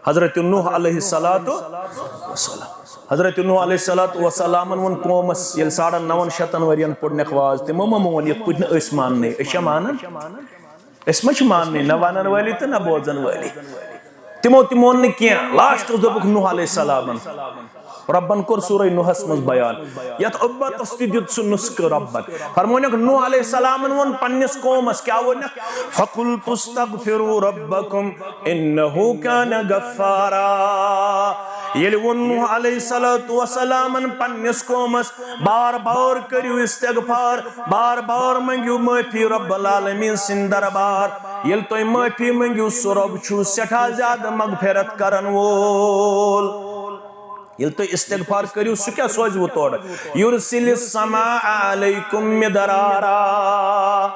حضرت نوح علیہ الصلوۃ والسلام۔ حضرت نوح علیہ الصلوۃ والسلامن ووٚن قومس، ییٚلہِ ساڑن نون شتن ؤرین پوٚرنکھ واز، تِمو ما مون یِتھ پٲٹھۍ نہٕ أسۍ ماننٕے؟ أسۍ چھا مانان؟ أسۍ ما چھِ ماننٕے، نہ ونن وٲلی تہٕ نہ بوزن وٲلی۔ تِمو تہِ مون نہٕ کینٛہہ۔ لاسٹس دوٚپُکھ نوح علیہ السلامن، رۄبن کوٚر سورہ نوحس منٛز بیان، یتھ اُمتس تہِ دیُت سُہ نسخہٕ رۄبن۔ فرمونکھ، نوح علیہ السلامن ووٚن پننِس قومس، کیٛاہ ووٚنکھ؟ فقلت استغفروا ربکم انہ کان غفارا۔ ییٚلہِ ووٚن نوح علیہ الصلوۃ والسلامن پننِس قومس، بار بار کٔرِو استغفار، بار بار منٛگِو معٲفی رب العالمین سٕنٛدِ دربار۔ ییٚلہِ تُہۍ معٲفی منٛگِو، سُہ رب چھُ سٮ۪ٹھاہ زیادٕ مغفرت کرن وول۔ ییٚلہِ تُہۍ استغفار کٔرِو، سُہ کیٛاہ سوزِ وٕ تورٕ؟ یرسل السماء علیکم مدرارا۔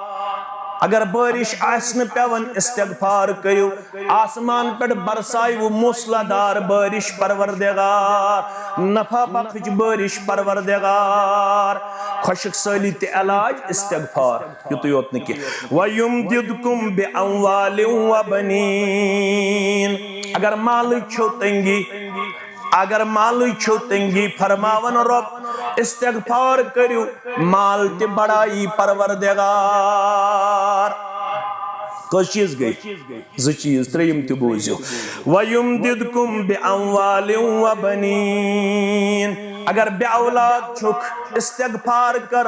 اگر بٲرِش آسہِ نہٕ پٮ۪وان، استغفار کٔرِو، آسمان پٮ۪ٹھ برساوِ وٕ موسلادار بٲرِش پروردگار، نفع بخش بٲرِش پروردگار۔ خۄشک سٲلی تہِ علاج استغفار، یُتُے یوت نہٕ کینٛہہ۔ وَیُمدِدْکُم بِأَمْوَالٍ وَبَنِینَ۔ اگر مالٕچ چھو تنگی، اگر مالٕچ چھو تنگی، فرماوان رۄب، استغفار کٔرِو، مال تہِ بڑایی پروردگار۔ کٔژ چیٖز گٔے؟ زٕ چیٖز، ترٛیٚیِم تہِ بوٗزِو۔ وَیُمدِدْکُم بِأَمْوَالٍ وَبَنِینَ۔ اگر بے اولاد چھُکھ، استغفار کر،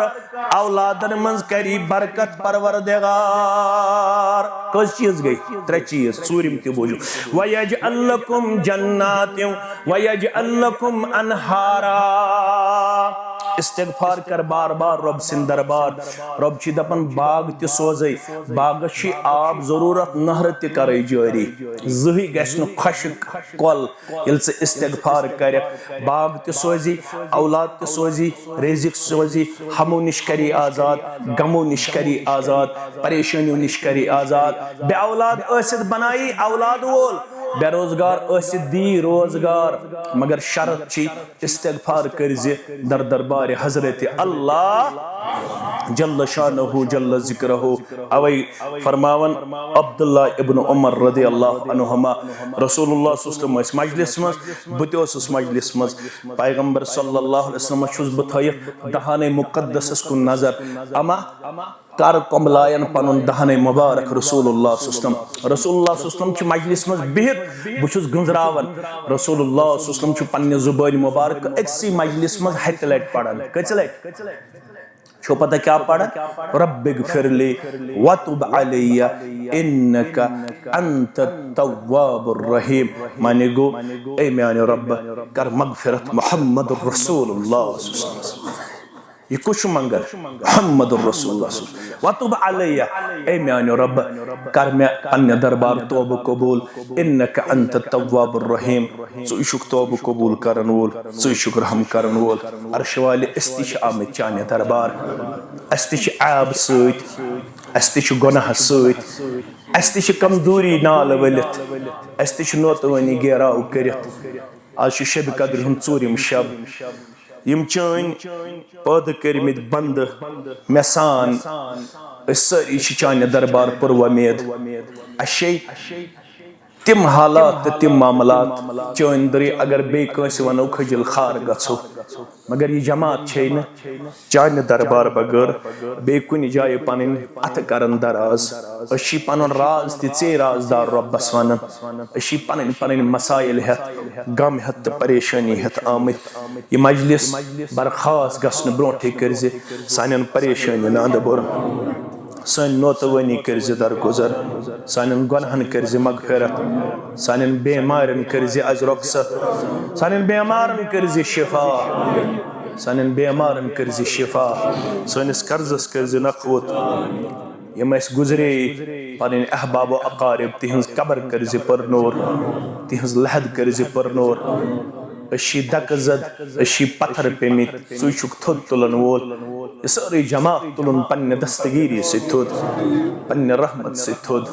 اولادن منٛز کری برکت پروردگار۔ کٔژ چیٖز گٔے؟ ترٛےٚ چیٖز، ژوٗرِم تہِ بوٗزِو۔ وَیَجْعَل لَکُم جَنَّاتٍ وَیَجْعَل لَکُم أَنْہَارًا۔ استغفار کر بار بار رۄب سٕنٛدِ دربار۔ رۄب چھِ دَپان، باغ تہِ سوزَے، باغس چھِ آب ضروٗرت، نہرٕ تہِ کرے جٲری۔ زٕہٕے گژھِ نہٕ خۄشک کۄل۔ ییٚلہِ ژٕ استغفار کرکھ، باغ تہِ سوزی، اولاد تہِ سوزی، رزق سوزی، ہمو نِش کری آزاد، غمو نِش کری آزاد، پریشٲنیو نِش کری آزاد۔ بے اولاد ٲسِتھ بنایی اولاد وول، بے روزگار ٲسِتھ دی روزگار۔ مگر شرط چھی، استغفار کٔرۍ زِ در دربارِ حضرت اللہ جل شانہ جل ذکرہ۔ اوے فرماوان عبداللہ ابن عمر رضی اللہ عنہما، رسول اللہ صلی اللہ علیہ وسلم ٲسۍ مجلس منٛز، بہٕ تہِ اوسُس مجلس منٛز، پیغمبر صلی اللہ علیہ وسلمس چھُس بہٕ تھٲیِتھ دہانِ مقدسس کُن نظر، اما کر کۄملایَن پنُن دہانِ مبارک رسول اللہ صلی اللہ علیہ وسلم۔ رسول اللہ صلی اللہ علیہ وسلم چھُ مجلس منٛز بِہِتھ، بہٕ چھُس گنٛزراوان۔ رسول اللہ صلی اللہ علیہ وسلم چھُ پننہِ زبٲنۍ مبارک أکسٕے مجلس منٛز ہتہِ لٹہِ پران۔ کٔژِ لٹہِ؟ چھو پتہ کیٛاہ پران؟ رب اغفر لی وتب علی انک انت التواب الرحیم۔ معنی گوٚو، اے میانہِ رب، کر مغفرت محمد رسول اللہ صلی اللہ علیہ وسلم۔ یہِ کُس چھُ منٛگان؟ محمد رسول اللہ صلی اللہ علیہ وسلم۔ وتب علیہ، اے میانیو رۄب، کر مےٚ پننہِ دربار توبہٕ قبول۔ انک انت التواب الرحیم، ژٕے چھُکھ توبہٕ قبول کرن وول، ژٕے چھُکھ رحم کرن وول۔ عرشہِ والہِ، أسۍ تہِ چھِ آمٕتۍ چانہِ دربار، اَسہِ تہِ چھِ عیب سۭتۍ، اَسہِ تہِ چھِ گۄناہ سۭتۍ، اَسہِ تہِ چھِ کمزوری نالہٕ ؤلِتھ، اَسہِ تہِ چھِ نوتہٕ وٲنی گیراو کٔرِتھ۔ آز چھُ شبِ قدرِ ہُنٛد ژوٗرِم شب۔ یِم چٲنۍ پٲدٕ کٔرمٕتۍ بندٕ مےٚ سان، أسۍ سٲری چھِ چانہِ دربار پُر وۄمید۔ اَسہِ چھے تِم حالات تہٕ تِم معاملات چٲنۍ دٔری، اگر بیٚیہِ کٲنٛسہِ وَنو کھٔجِل خار گژھو، مگر یہِ جماعت چھے نہٕ چانہِ دربار بغٲر بیٚیہِ کُنہِ جایہِ پنٕنۍ اَتھٕ کرن دراز۔ أسۍ چھِ پنُن راز تہِ ژے رازدار رۄبس ونان۔ أسۍ چھِ پنٕنۍ پنٕنۍ مسائل ہٮ۪تھ، غم ہٮ۪تھ تہٕ پریشٲنی ہٮ۪تھ آمٕتۍ۔ یہِ مجلس برخاست گژھنہٕ برونٹھٕے کٔرزِ سانٮ۪ن پریشٲنین اندٕ بُر، سٲنۍ نوتہٕ وٲنی کٔرزِ درگُزر، سانٮ۪ن گۄنہن کٔرزِ مغفرت، سانٮ۪ن بیمارٮ۪ن کٔرزِ از رۄخصت، سانٮ۪ن بیمارن کٔرزِ شفا، سانٮ۪ن بیمارن کٔرزِ شفا، سٲنِس قرضس کٔرزِ نکھوت۔ یِم اَسہِ گُزرے، پنٕنۍ احباب و اقارب، تِہنٛز قبر کٔرزِ پُر نوٗر، تِہنٛز لحد کٔرزِ پُر نوٗر۔ أسۍ چھِ دکہٕ زد، أسۍ چھِ پتھر پیمٕتۍ، ژٕے چھُکھ تھوٚد تُلن وول۔ یہِ سٲرٕے جماعت تُلُن پننہِ دستگیری سۭتۍ تھوٚد، پننہِ رحمت سۭتۍ تھوٚد۔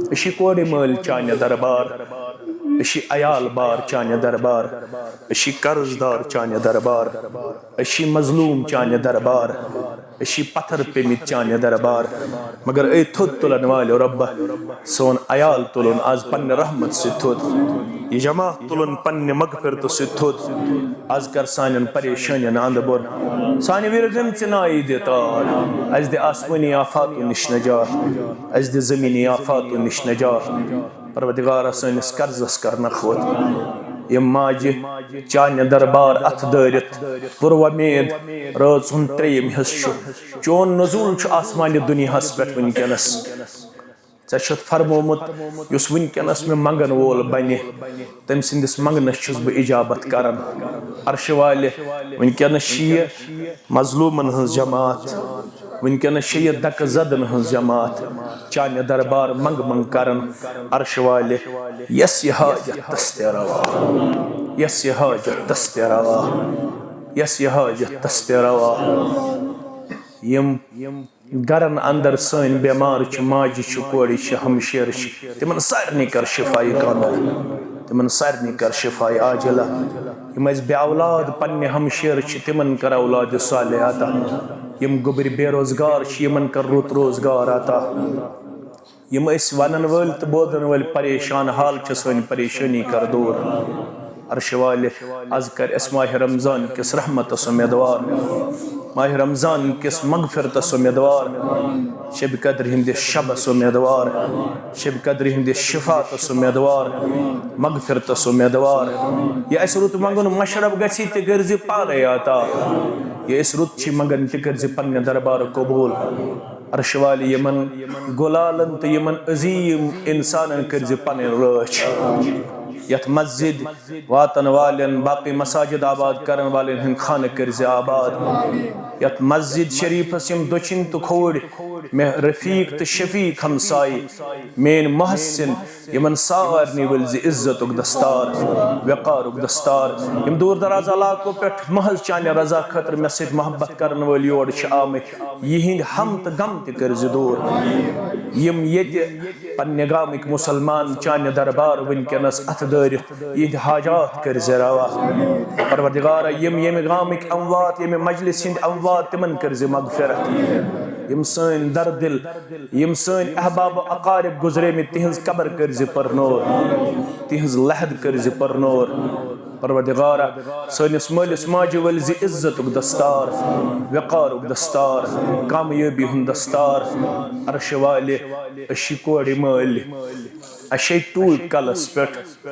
أسۍ چھِ کورِ مٲلۍ چانہِ دربار، أسۍ چھِ عیال بار چانہِ دربار، أسۍ چھِ قرض دار چانہِ دربار، أسۍ چھِ مظلوم چانہِ دربار، أسۍ چھِ پتھر پیمٕتۍ چانہِ دربار۔ مگر اے تھوٚد تُلن والٮ۪و رۄبہ، سون عیال تُلُن از پننہِ رحمت سۭتۍ تھوٚد، یہِ جماعت تُلُن پننہِ مغفرتہٕ سۭتۍ تھوٚد۔ از کر سانٮ۪ن پریشٲنین اندٕ بُر، سانہِ وِرگن ژِ نایہِ دِ تار، اسہِ دِ آسمٲنی آفاتو نِش نجات، اسہِ دِ زمینی آفاتو نِش نجات۔ پروردگارا، سٲنِس قرضس کر نکھوت۔ یِم ماجہِ چانہِ دربار اتھ دٲرِتھ پُر وۄمید رٲژ ہُنٛد ترٛیٚیِم حصہٕ چھُ، چون نزول چھُ آسمانہِ دُنیاہس پٮ۪ٹھ وٕنکیٚنس۔ ژےٚ چھُتھ فرمومُت، یُس وٕنکیٚنس مےٚ منگن وول بنہِ، تٔمۍ سٕنٛدِس منگنس چھُس بہٕ اجابت کران۔ عرشہِ والہِ، وٕنکیٚنس چھِ یہِ مظلومن ہٕنٛز جماعت، وٕنکیٚنس چھِ یہِ دکہٕ زدن ہٕنٛز جماعت چانہِ دربار منگ منگ کران۔ عرشہِ والہِ، یس یہِ حاجت تس تہِ روا، یس یہِ حاجت تس تہِ روا، یس یہِ حاجت تس تہِ روا۔ یِم گرن اندر سٲنۍ بیمار چھِ، ماجہِ چھِ، کورِ چھِ، ہمشیرٕ چھِ، تِمن سارنٕے کر شفایہِ کاملہ، تِمن سارنٕے کر شفایہِ عاجلہ۔ یِم اَسہِ بے اولاد پننہِ ہمشیرٕ چھِ، تِمن کر اولاد صالح عطا۔ یِم گوٚبرۍ بے روزگار چھِ، یِمن کر رُت روزگار عطا۔ یِم أسۍ ونن وٲلۍ تہٕ بوزن وٲلۍ پریشان حال چھِ، سٲنۍ پریشٲنی کر دوٗر۔ عرشہِ والہِ، از کر اَسہِ ماہِ رمضان کِس رحمتس امیدوار، ماہِ رمضان کِس مغفرتس امیدوار، شبِ قدرِ ہٕنٛدِس شبس امیدوار، شبِ قدرِ ہٕنٛدِس شفاعتس امیدوار، مغفرتس امیدوار۔ یہِ اَسہِ رُت منٛگُن مشرب گژھِ، تہِ کٔرزِ پانے عطا۔ یہِ أسۍ رُت چھِ منٛگان، تہِ کٔرزِ پننہِ دربارٕ قبول۔ عرشہِ والہِ، یِمن گُلالن تہٕ یِمن عظیٖم اِنسانن کٔرزِ پنٕنۍ رٲچھ۔ یتھ مسجد واتن والٮ۪ن، باقٕے مساجد آباد کرن والٮ۪ن ہٕنٛدۍ خانہٕ کٔرزِ آباد۔ یتھ مسجد شریفس یِم دٔچھِنۍ تہٕ کھووٕرۍ مےٚ رفیق تہٕ شفیق ہمسایہِ، میٲنۍ محسن، یِمن سارنٕے ؤلزِ عزتُک دستار، وقارُک دستار۔ یِم دوٗر دراز علاقو پٮ۪ٹھ محض چانہِ رضا خٲطرٕ مےٚ سۭتۍ محبت کرن وٲلۍ یور چھِ آمٕتۍ، یِہِنٛدۍ ہم تہٕ غم تہِ کٔرزِ دوٗر۔ یِم ییٚتہِ پننہِ گامٕکۍ مُسلمان چانہِ دربار وٕنکیٚنس اَتھٕ دٲرِتھ یِہِنٛدۍ حاجات کٔرزِ روا۔ پروردگارا، یِم ییٚمہِ گامٕکۍ اموات، ییٚمہِ مجلس ہٕنٛدۍ اموات، تِمن کٔرزِ مغفرت۔ یِم سٲنۍ دردِل، یِم سٲنۍ احباب و اقارب گُزریمٕتۍ، تِہنٛز قبر کٔرزِ پرنور، تِہنٛز لحد کٔرزِ پرنور۔ پروردگارا، سٲنِس مٲلِس ماجہِ ؤلزِ عزتُک دستار، وقارُک دستار، کامیٲبی ہُنٛد دستار۔ عرشہِ والہِ، أسۍ چھِ کورِ مٲلۍ، اَسہِ چھے ٹوٗپۍ کلس پٮ۪ٹھ۔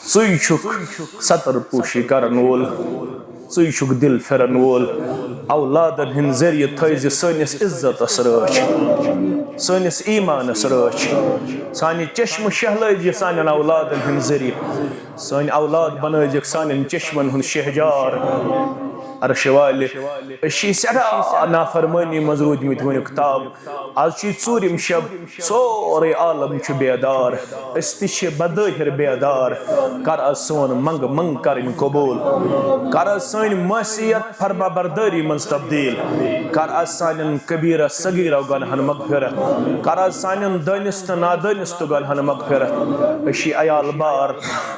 ژٕے چھُکھ ستر پوشی کرن وول، ژٕے چھُکھ دِل پھِرن وول۔ اولادن ہٕنٛدۍ ذٔریعہٕ تھٲیزِ سٲنِس عزتس رٲچھ، سٲنِس ایٖمانس رٲچھ۔ سانہِ چشمہٕ شہلٲیزِ سانٮ۪ن اولادن ہٕنٛدۍ ذٔریعہٕ۔ سٲنۍ اولاد بنٲوزِکھ سانٮ۪ن چشمن ہُنٛد شہجار۔ عرشہِ والہِ، أسۍ چھِ سٮ۪ٹھاہ نافرمٲنی منٛز روٗدمٕتۍ وُنیُک تام۔ از چھِ ژوٗرِم شب، سورُے عالم چھُ بیدار۔ أسۍ تہِ چھِ بظٲہر بیدار۔ کر از سون منٛگ منٛگ کرٕنۍ قبوٗل۔ کر از سٲنۍ معصیت فرما بردٲری منٛز تبدیٖل۔ کر از سانٮ۪ن کبیرہ صغیرہ گۄنہن مغفرت۔ کر از سانٮ۪ن دٲنِستہٕ نادٲنِستہٕ گۄنہن مغفرت۔ أسۍ چھِ عیال بار،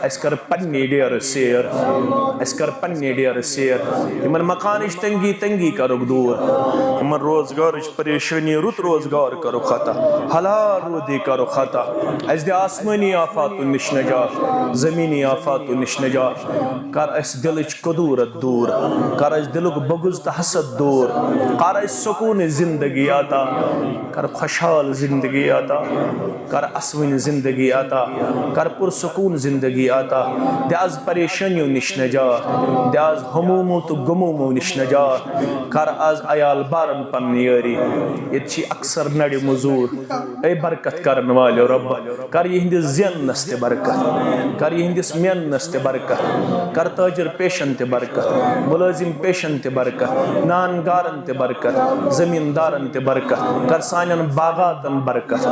اَسہِ کر پننی ڈیرٕ سیر۔ اَسہِ کر پننی ڈیرٕ سیر۔ یِمن مکانٕچ تنگی تنگی کرُکھ دوٗر۔ یِمن روزگارٕچ پریشٲنی، رُت روزگار کرُکھ عطا۔ حلال روزی کرُکھ عطا۔ اَسہِ دِ آسمٲنی آفاتو نِش نجات، زمینی آفاتو نِش نجات۔ کر اَسہِ دِلٕچ کدورت دوٗر۔ کر اَسہِ دِلُک بغض تہٕ حسد دوٗر۔ کر اَسہِ سکوٗن زندگی عطا۔ کر خۄشحال زندگی عطا۔ کر اسوٕنۍ زندگی عطا۔ کر پرسکوٗن زندگی عطا۔ دِ از پریشٲنیو نِش نجات۔ دِ از ہمومو تہٕ غمومو نِش نجات۔ کر از عیال بارن پننہِ یٲری۔ ییٚتہِ چھِ اکثر نرِ مٔزوٗر۔ اے برکت کرن والٮ۪و رۄب، کر یِہنٛدِس زیننس تہِ برکت، کر یِہنٛدِس میننس تہِ برکت، کر تاجر پیشن تہِ برکت، مُلٲزِم پیشن تہِ برکت، نان گارن تہِ برکت، زمیٖندارن تہِ برکت، کر سانٮ۪ن باغاتن برکت،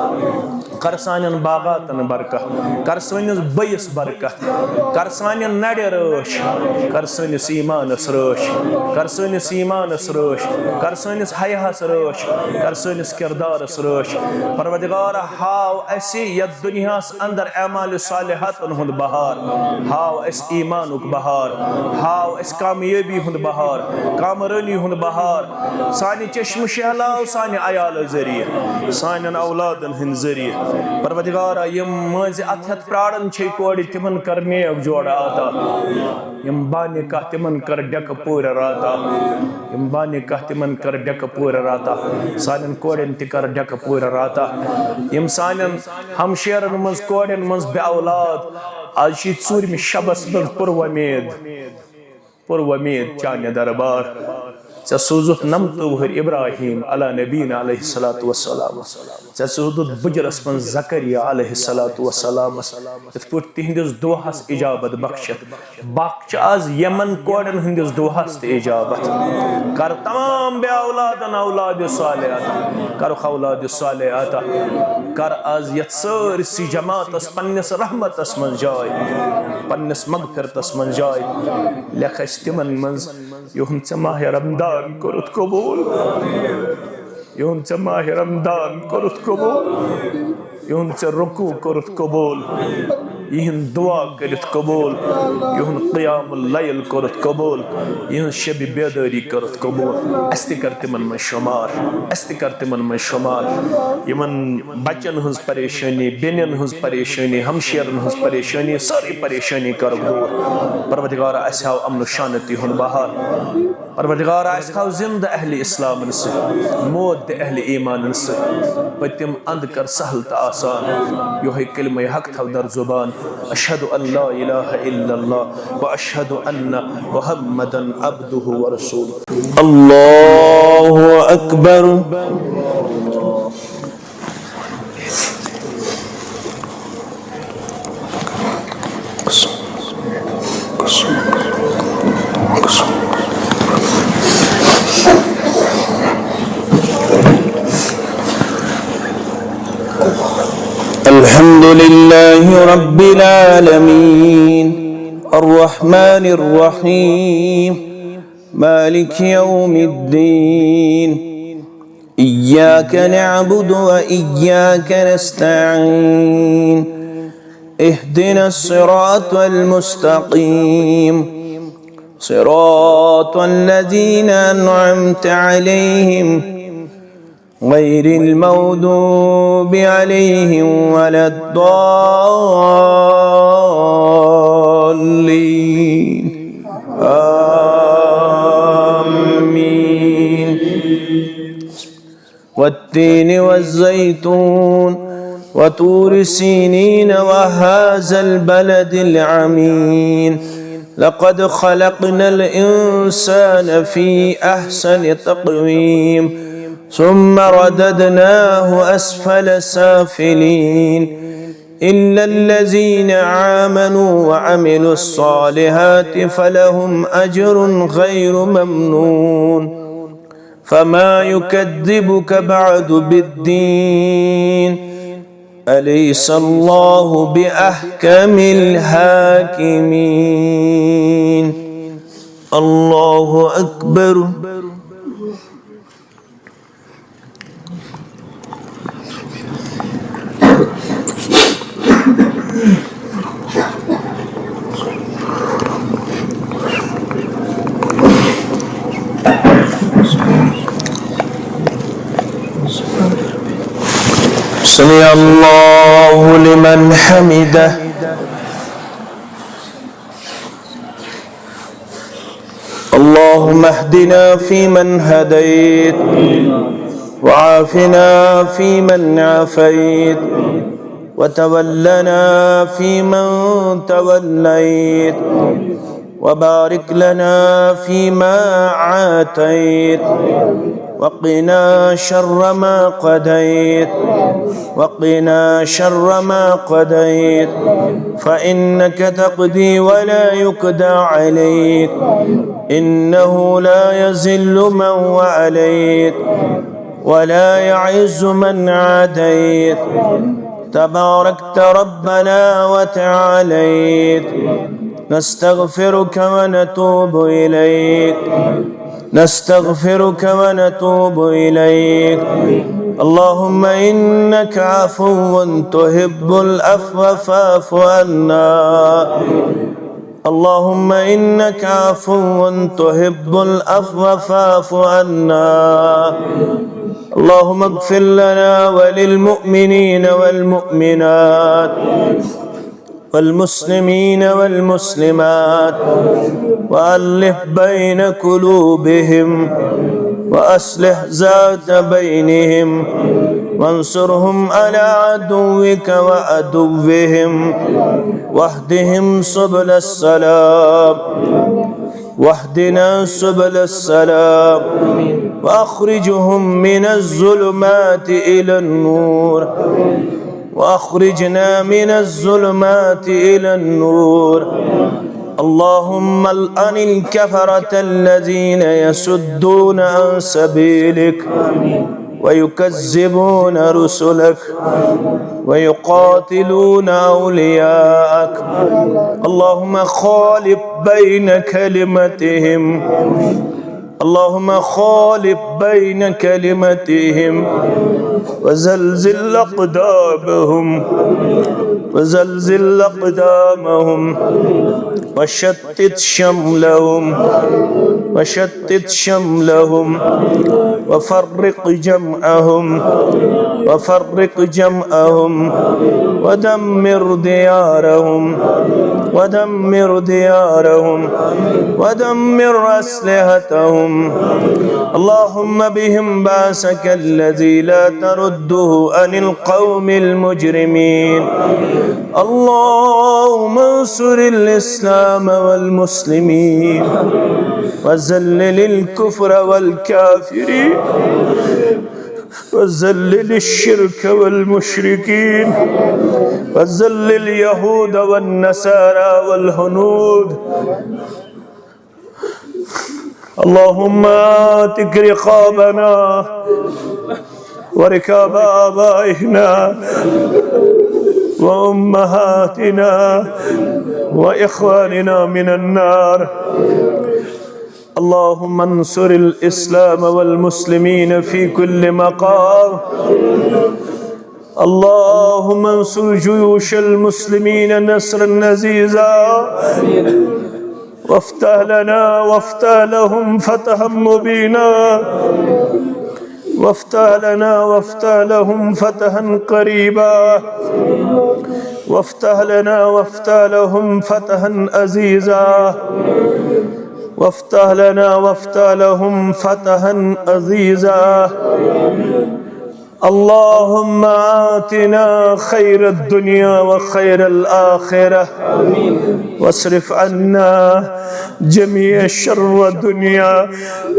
کر سانٮ۪ن باغاتن برکت، کر سٲنِس بٲیِس برکت، کر سانٮ۪ن نرِ رٲچھ، کر سٲنِس ایٖمانس رٲچھ، کر سٲنِس ایٖمانس رٲچھ، کر سٲنِس حیاہس رٲچھ، کر سٲنِس کردارس رٲچھ۔ پروردگار، ہاو اسہِ یتھ دُنیاہس اندر اعمال صالحاتن ہُنٛد بہار، ہاو اسہِ ایٖمانُک بہار، ہاو اسہِ کامیٲبی ہُنٛد بہار، کامرٲنی ہُنٛد بہار۔ سانہِ چشمہٕ شہلاو سانہِ عیالہٕ ذٔریعہٕ، سانٮ۪ن اولادن ہٕنٛدۍ ذٔریعہٕ۔ پروردگارا، یِم مٲنٛزِ اتھٕ ہٮ۪تھ پراران چھِ کورِ، تِمن کر نیک جوڑٕ عطا۔ یِم بانہِ کاہ، تِمن کر ڈٮ۪کہٕ پوٗرٕ راتا۔ یِم بانہِ کاہ، تِمن کر ڈٮ۪کہٕ پوٗرٕ راتا۔ سانٮ۪ن کورٮ۪ن تہِ کر ڈٮ۪کہٕ پوٗرٕ راتا۔ یِم سانٮ۪ن ہمشیرن منٛز، کورٮ۪ن منٛز بے اولاد، از چھِ ژوٗرمہِ شبس منٛز پُر وۄمید، پُر وۄمید چانہِ دربار۔ ژےٚ سوٗزُتھ نمتہٕ وُہٕرۍ ابراہیم علی نبینا علیہ الصلوۃ والسلام۔ ژےٚ سوٗزُتھ بُجرس منٛز زکریا علیہ الصلوۃ والسلامس۔ یِتھ پٲٹھۍ تِہنٛدِس دُعاہس اجابت بخشتھ، بخش آز یمن کورٮ۪ن ہٕنٛدِس دُعاہس تہِ اجابت۔ کر تمام بے اولادن اولاد صالح عطا۔ کرُکھ اولاد صالح عطا۔ کر آز یتھ سٲرسٕے جماعتس پننِس رحمتس منٛز جاے، پننِس مغفرتس منٛز جاے۔ لیکھ اسہِ تِمن منٛز، یِہُنٛد ژےٚ ماہِ رمضان کوٚرُتھ قبوٗل۔ یِہُنٛد ژےٚ ماہِ رمضان کوٚرُتھ قبوٗل، یِہُنٛد ژےٚ رکوع کوٚرُتھ قبوٗل، یِہُنٛد دُعا کٔرِتھ قبوٗل، یِہُنٛد قیام اللیل کوٚرُتھ قبوٗل، یِہٕنٛز شبِ بیدٲری کٔرٕتھ قبوٗل۔ اَسہِ تہِ کر تِمن منٛز شُمار، اَسہِ تہِ کر تِمن منٛز شُمار۔ یِمن بچن ہٕنٛز پریشٲنی، بیٚنٮ۪ن ہٕنٛز پریشٲنی، ہمشیرن ہٕنٛز پریشٲنی، سٲرٕے پریشٲنی کرُکھ دوٗر۔ پروردگارا، اَسہِ ہاو امن و شانتی ہُنٛد بہار۔ پروردگارا، اَسہِ تھاو زِندٕ اہلِ اسلامن سۭتۍ، موت تہِ اہلِ ایمانن سۭتۍ۔ پٔتِم اند کر سہل تہٕ آسان۔ یِہوٚے کلمہ حق تھاو در زبان۔ اشہد ان لا الہ الا اللہ و اشہد ان محمدا عبدہ و رسولہ۔ اللہ اکبر۔ الحمد لله رب العالمين، الرحمن الرحيم، مالك يوم الدين، إياك نعبد وإياك نستعين، اهدنا الصراط المستقيم، صراط الذين أنعمت عليهم، غير المغضوب عليهم ولا الضالين. آمين. والتين والزيتون وطور سينين وهذا البلد العمين. لقد خلقنا الإنسان في أحسن تقويم. ثم رددناه أسفل سافلين. إلا الذين آمنوا وعملوا الصالحات فلهم أجر غير ممنون. فما يكذبك بعد بالدين. أليس الله بأحكم الحاكمين. الله أكبر. سمع الله لمن حمده. اللهم اهدنا فيمن هديت، وعافنا فيمن عافيت، وتولنا فيمن توليت، وبارك لنا فيما أعطيت، وقنا شر ما قضيت، وقنا شر ما قضيت، فإنك تقضي ولا يقضى عليك، إنه لا يذل من واليت، ولا يعز من عاديت، تباركت ربنا وتعاليت. نستغفرك ونتوب إليك. نستغفرك ونتوب إليك. اللهم إنك عفو تحب العفو فاعف عنا. اللهم إنك عفو تحب العفو فاعف عنا. اللهم اغفر لنا وللمؤمنين والمؤمنات والمسلمين والمسلمات، وألف بين قلوبهم، وأصلح ذات بينهم، وانصرهم على عدوك وعدوهم، واهدهم سبل السلام، واهدنا سبل السلام، وأخرجهم من الظلمات إلى النور، وأخرجنا من الظلمات إلى النور. اللهم العن الكفرة الذين يصدون عن سبيلك ويكذبون رسلك ويقاتلون أولياءك. اللهم خالف بين كلمتهم. اللهم خالف بين كلمتهم وزلزل أقدامهم، وزلزل أقدامهم، وشتت شملهم، وشتت شملهم، وفرق جمعهم، وفرق جمعهم، ودمر ديارهم، ودمر ديارهم، ودمر أسلحتهم. اللهم بهم بأسك الذي لا ترده عن القوم المجرمين. اللهم انصر الإسلام والمسلمين، وذلل الكفر والكافرين، وذلل الشرك والمشركين، وذلل اليهود والنصارى والهنود. اللهم اعتق رقابنا ورقاب آبائنا وأمهاتنا وإخواننا من النار. اللهم انصر الإسلام والمسلمين في كل مقام. اللهم انصر جيوش المسلمين نصرا عزيزا، وافتح لنا وافتح لهم فتحا مبينا، وافتح لنا وافتح لهم فتحا قريبا، وافتح لنا وافتح لهم فتحا عزيزا، وافتح لنا وافتح لهم فتحا عزيزا. اللهم آتنا خير الدنيا وخير الآخرة، واصرف عنا جميع شر الدنيا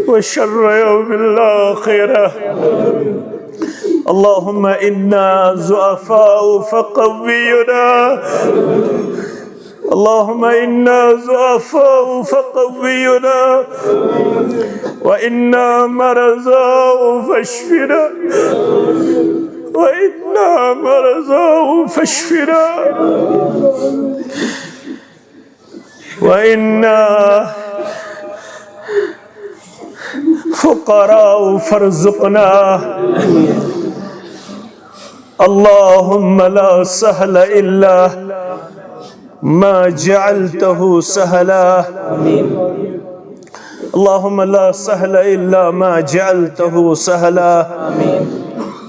وشر يوم الآخرة. اللهم إنا ضعفاء فقونا. اللهم إنا ضعفاء فقونا، وإنا مرضى فاشفنا، وإنا مرضى فاشفنا، وإنا فقراء فارزقنا. اللهم لا سهل إلا ما جعلته سهلا. اللهم لا سهل إلا ما جعلته سهلا،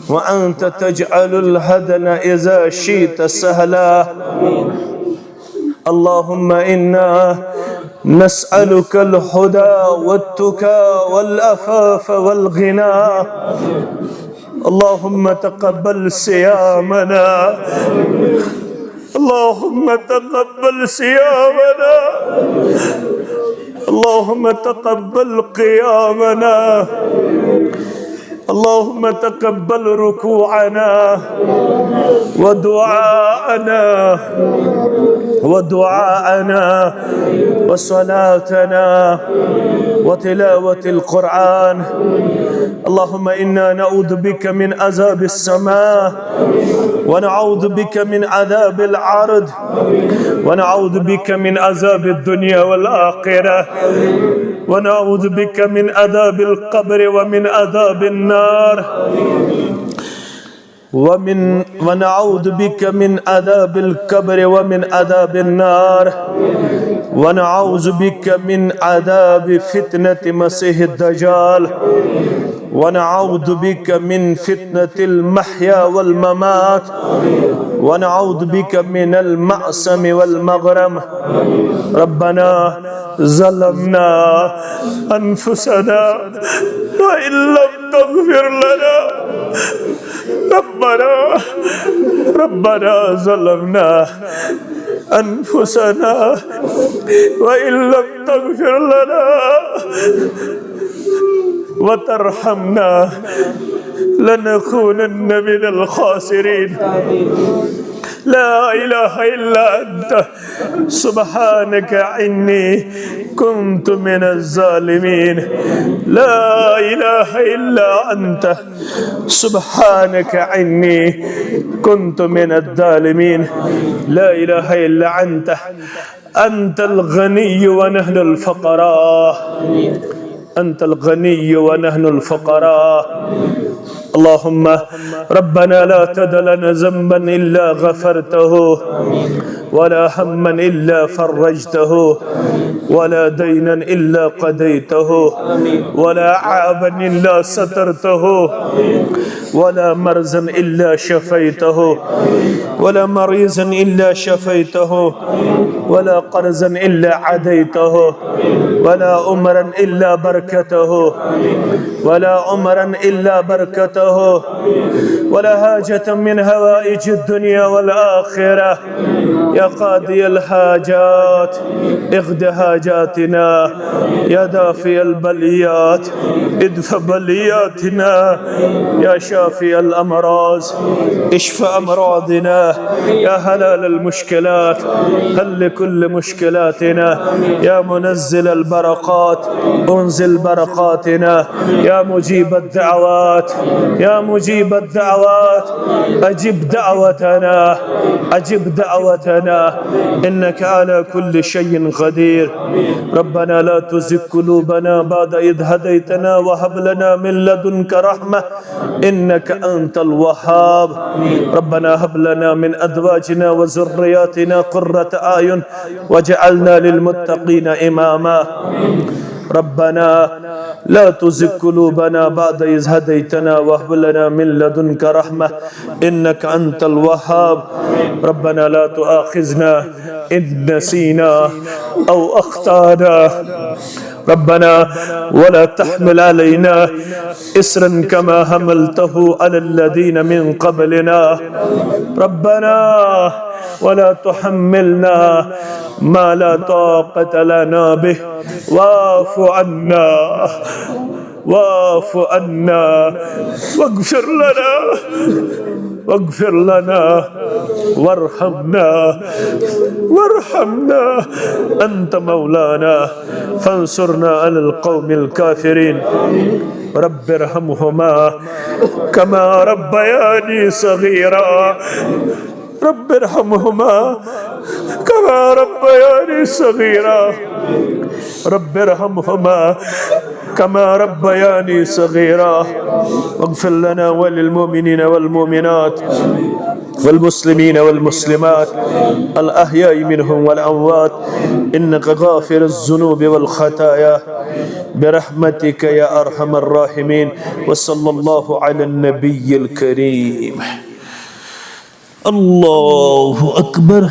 وأنت تجعل الحزن إذا شئت سهلا. اللهم إنا نسألك الهدى والتقى والعفاف والغنى. اللهم تقبل صيامنا. اللهم تقبل صيامنا. اللهم تقبل قيامنا. اللهم تقبل ركوعنا ودعاءنا ودعاءنا وصلاتنا وتلاوة القرآن. اللهم إنا نعوذ بك من عذاب السماء، ونعوذ بك من عذاب الأرض، ونعوذ بك من عذاب الدنيا والآخرة، ونعوذ بك من عذاب القبر ومن عذاب النار، ومن، ونعوذ بك من عذاب القبر ومن عذاب النار، ونعوذ بك من عذاب فتنة مسيح الدجال، ونعوذ بك من فتنة المحيا والممات، ونعوذ بك من المأثم والمغرم. ربنا ظلمنا أنفسنا وإن لم تغفر لنا. ربنا، ربنا ظلمنا أنفسنا وإن لم تغفر لنا وترحمنا لنكونن من الخاسرين. لا إله إلا أنت سبحانك إني كنت من الظالمين. لا إله إلا أنت سبحانك إني كنت من الظالمين. لا إله إلا أنت، أنت الغني ونحن الفقراء. أنت الغني ونحن الفقراء. اللهم ربنا لا تدع لنا ذنبا إلا غفرته، ولا هما إلا فرجته، ولا دينا إلا قضيته، ولا عيبا إلا سترته، ولا مرضا إلا شفيته، ولا مريضا إلا شفيته، ولا قرضا إلا عديته، ولا أمرا إلا بركته، ولا أمرا إلا بركته، ولا حاجة من حوائج الدنيا والآخرة. يا قاضي الحاجات، اقض حاجاتنا. يا دافع البليات، ادفع بلياتنا. يا شافي الأمراض، اشف أمراضنا. يا حلال المشكلات، حل كل مشكلاتنا. يا منزل البركات، انزل بركاتنا. يا مجيب الدعوات، يا مجيب الدعوات، أجب دعوتنا، أجب دعوتنا، إنك على كل شيء قدير. ربنا لا تزغ قلوبنا بعد إذ هديتنا وهب لنا من لدنك رحمة إنك أنت الوهاب. ربنا هب لنا من أزواجنا وذرياتنا قرة أعين واجعلنا للمتقين إماما. ربنا لا تزغ قلوبنا بعد إذ هديتنا وهب لنا من لدنك رحمة إنك أنت الوهاب. ربنا لا تؤاخذنا إن نسينا أو أخطأنا. ربنا ولا تحمل علينا إصرا كما حملته على الذين من قبلنا. ربنا ولا تحملنا ما لا طاقة لنا به. واعف عنا. واعف عنا واغفر لنا، واغفر لنا وارحمنا، وارحمنا، أنت مولانا فانصرنا على القوم الكافرين. رب ارحمهما كما ربياني صغيرا. رب ارحمهما كما ربياني صغيرا. رب ارحمهما كما ربياني صغيرا. واغفر لنا وللمؤمنين والمؤمنات والمسلمين والمسلمات الأحياء منهم والأموات إنك غافر الذنوب والخطايا برحمتك يا أرحم الراحمين. وصلى الله على النبي الكريم. الله أكبر.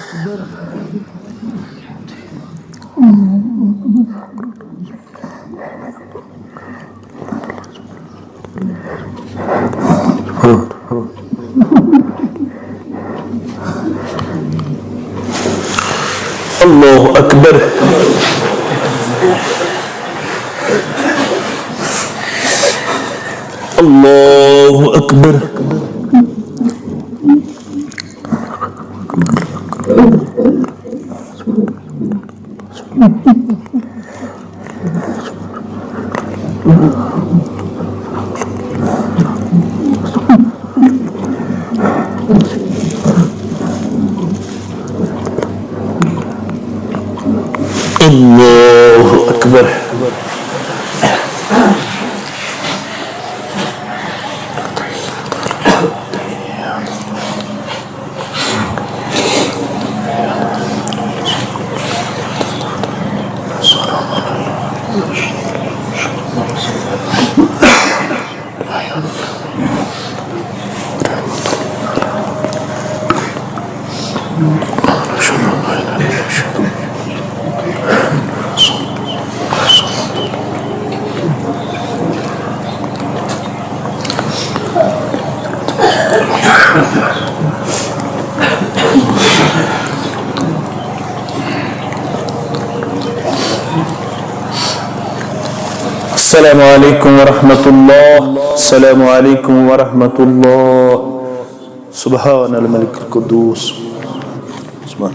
الله أكبر. الله أكبر. الله أكبر. السلام عليكم ورحمة الله. السلام عليكم ورحمة الله. سبحان الملك القدوس. سبحان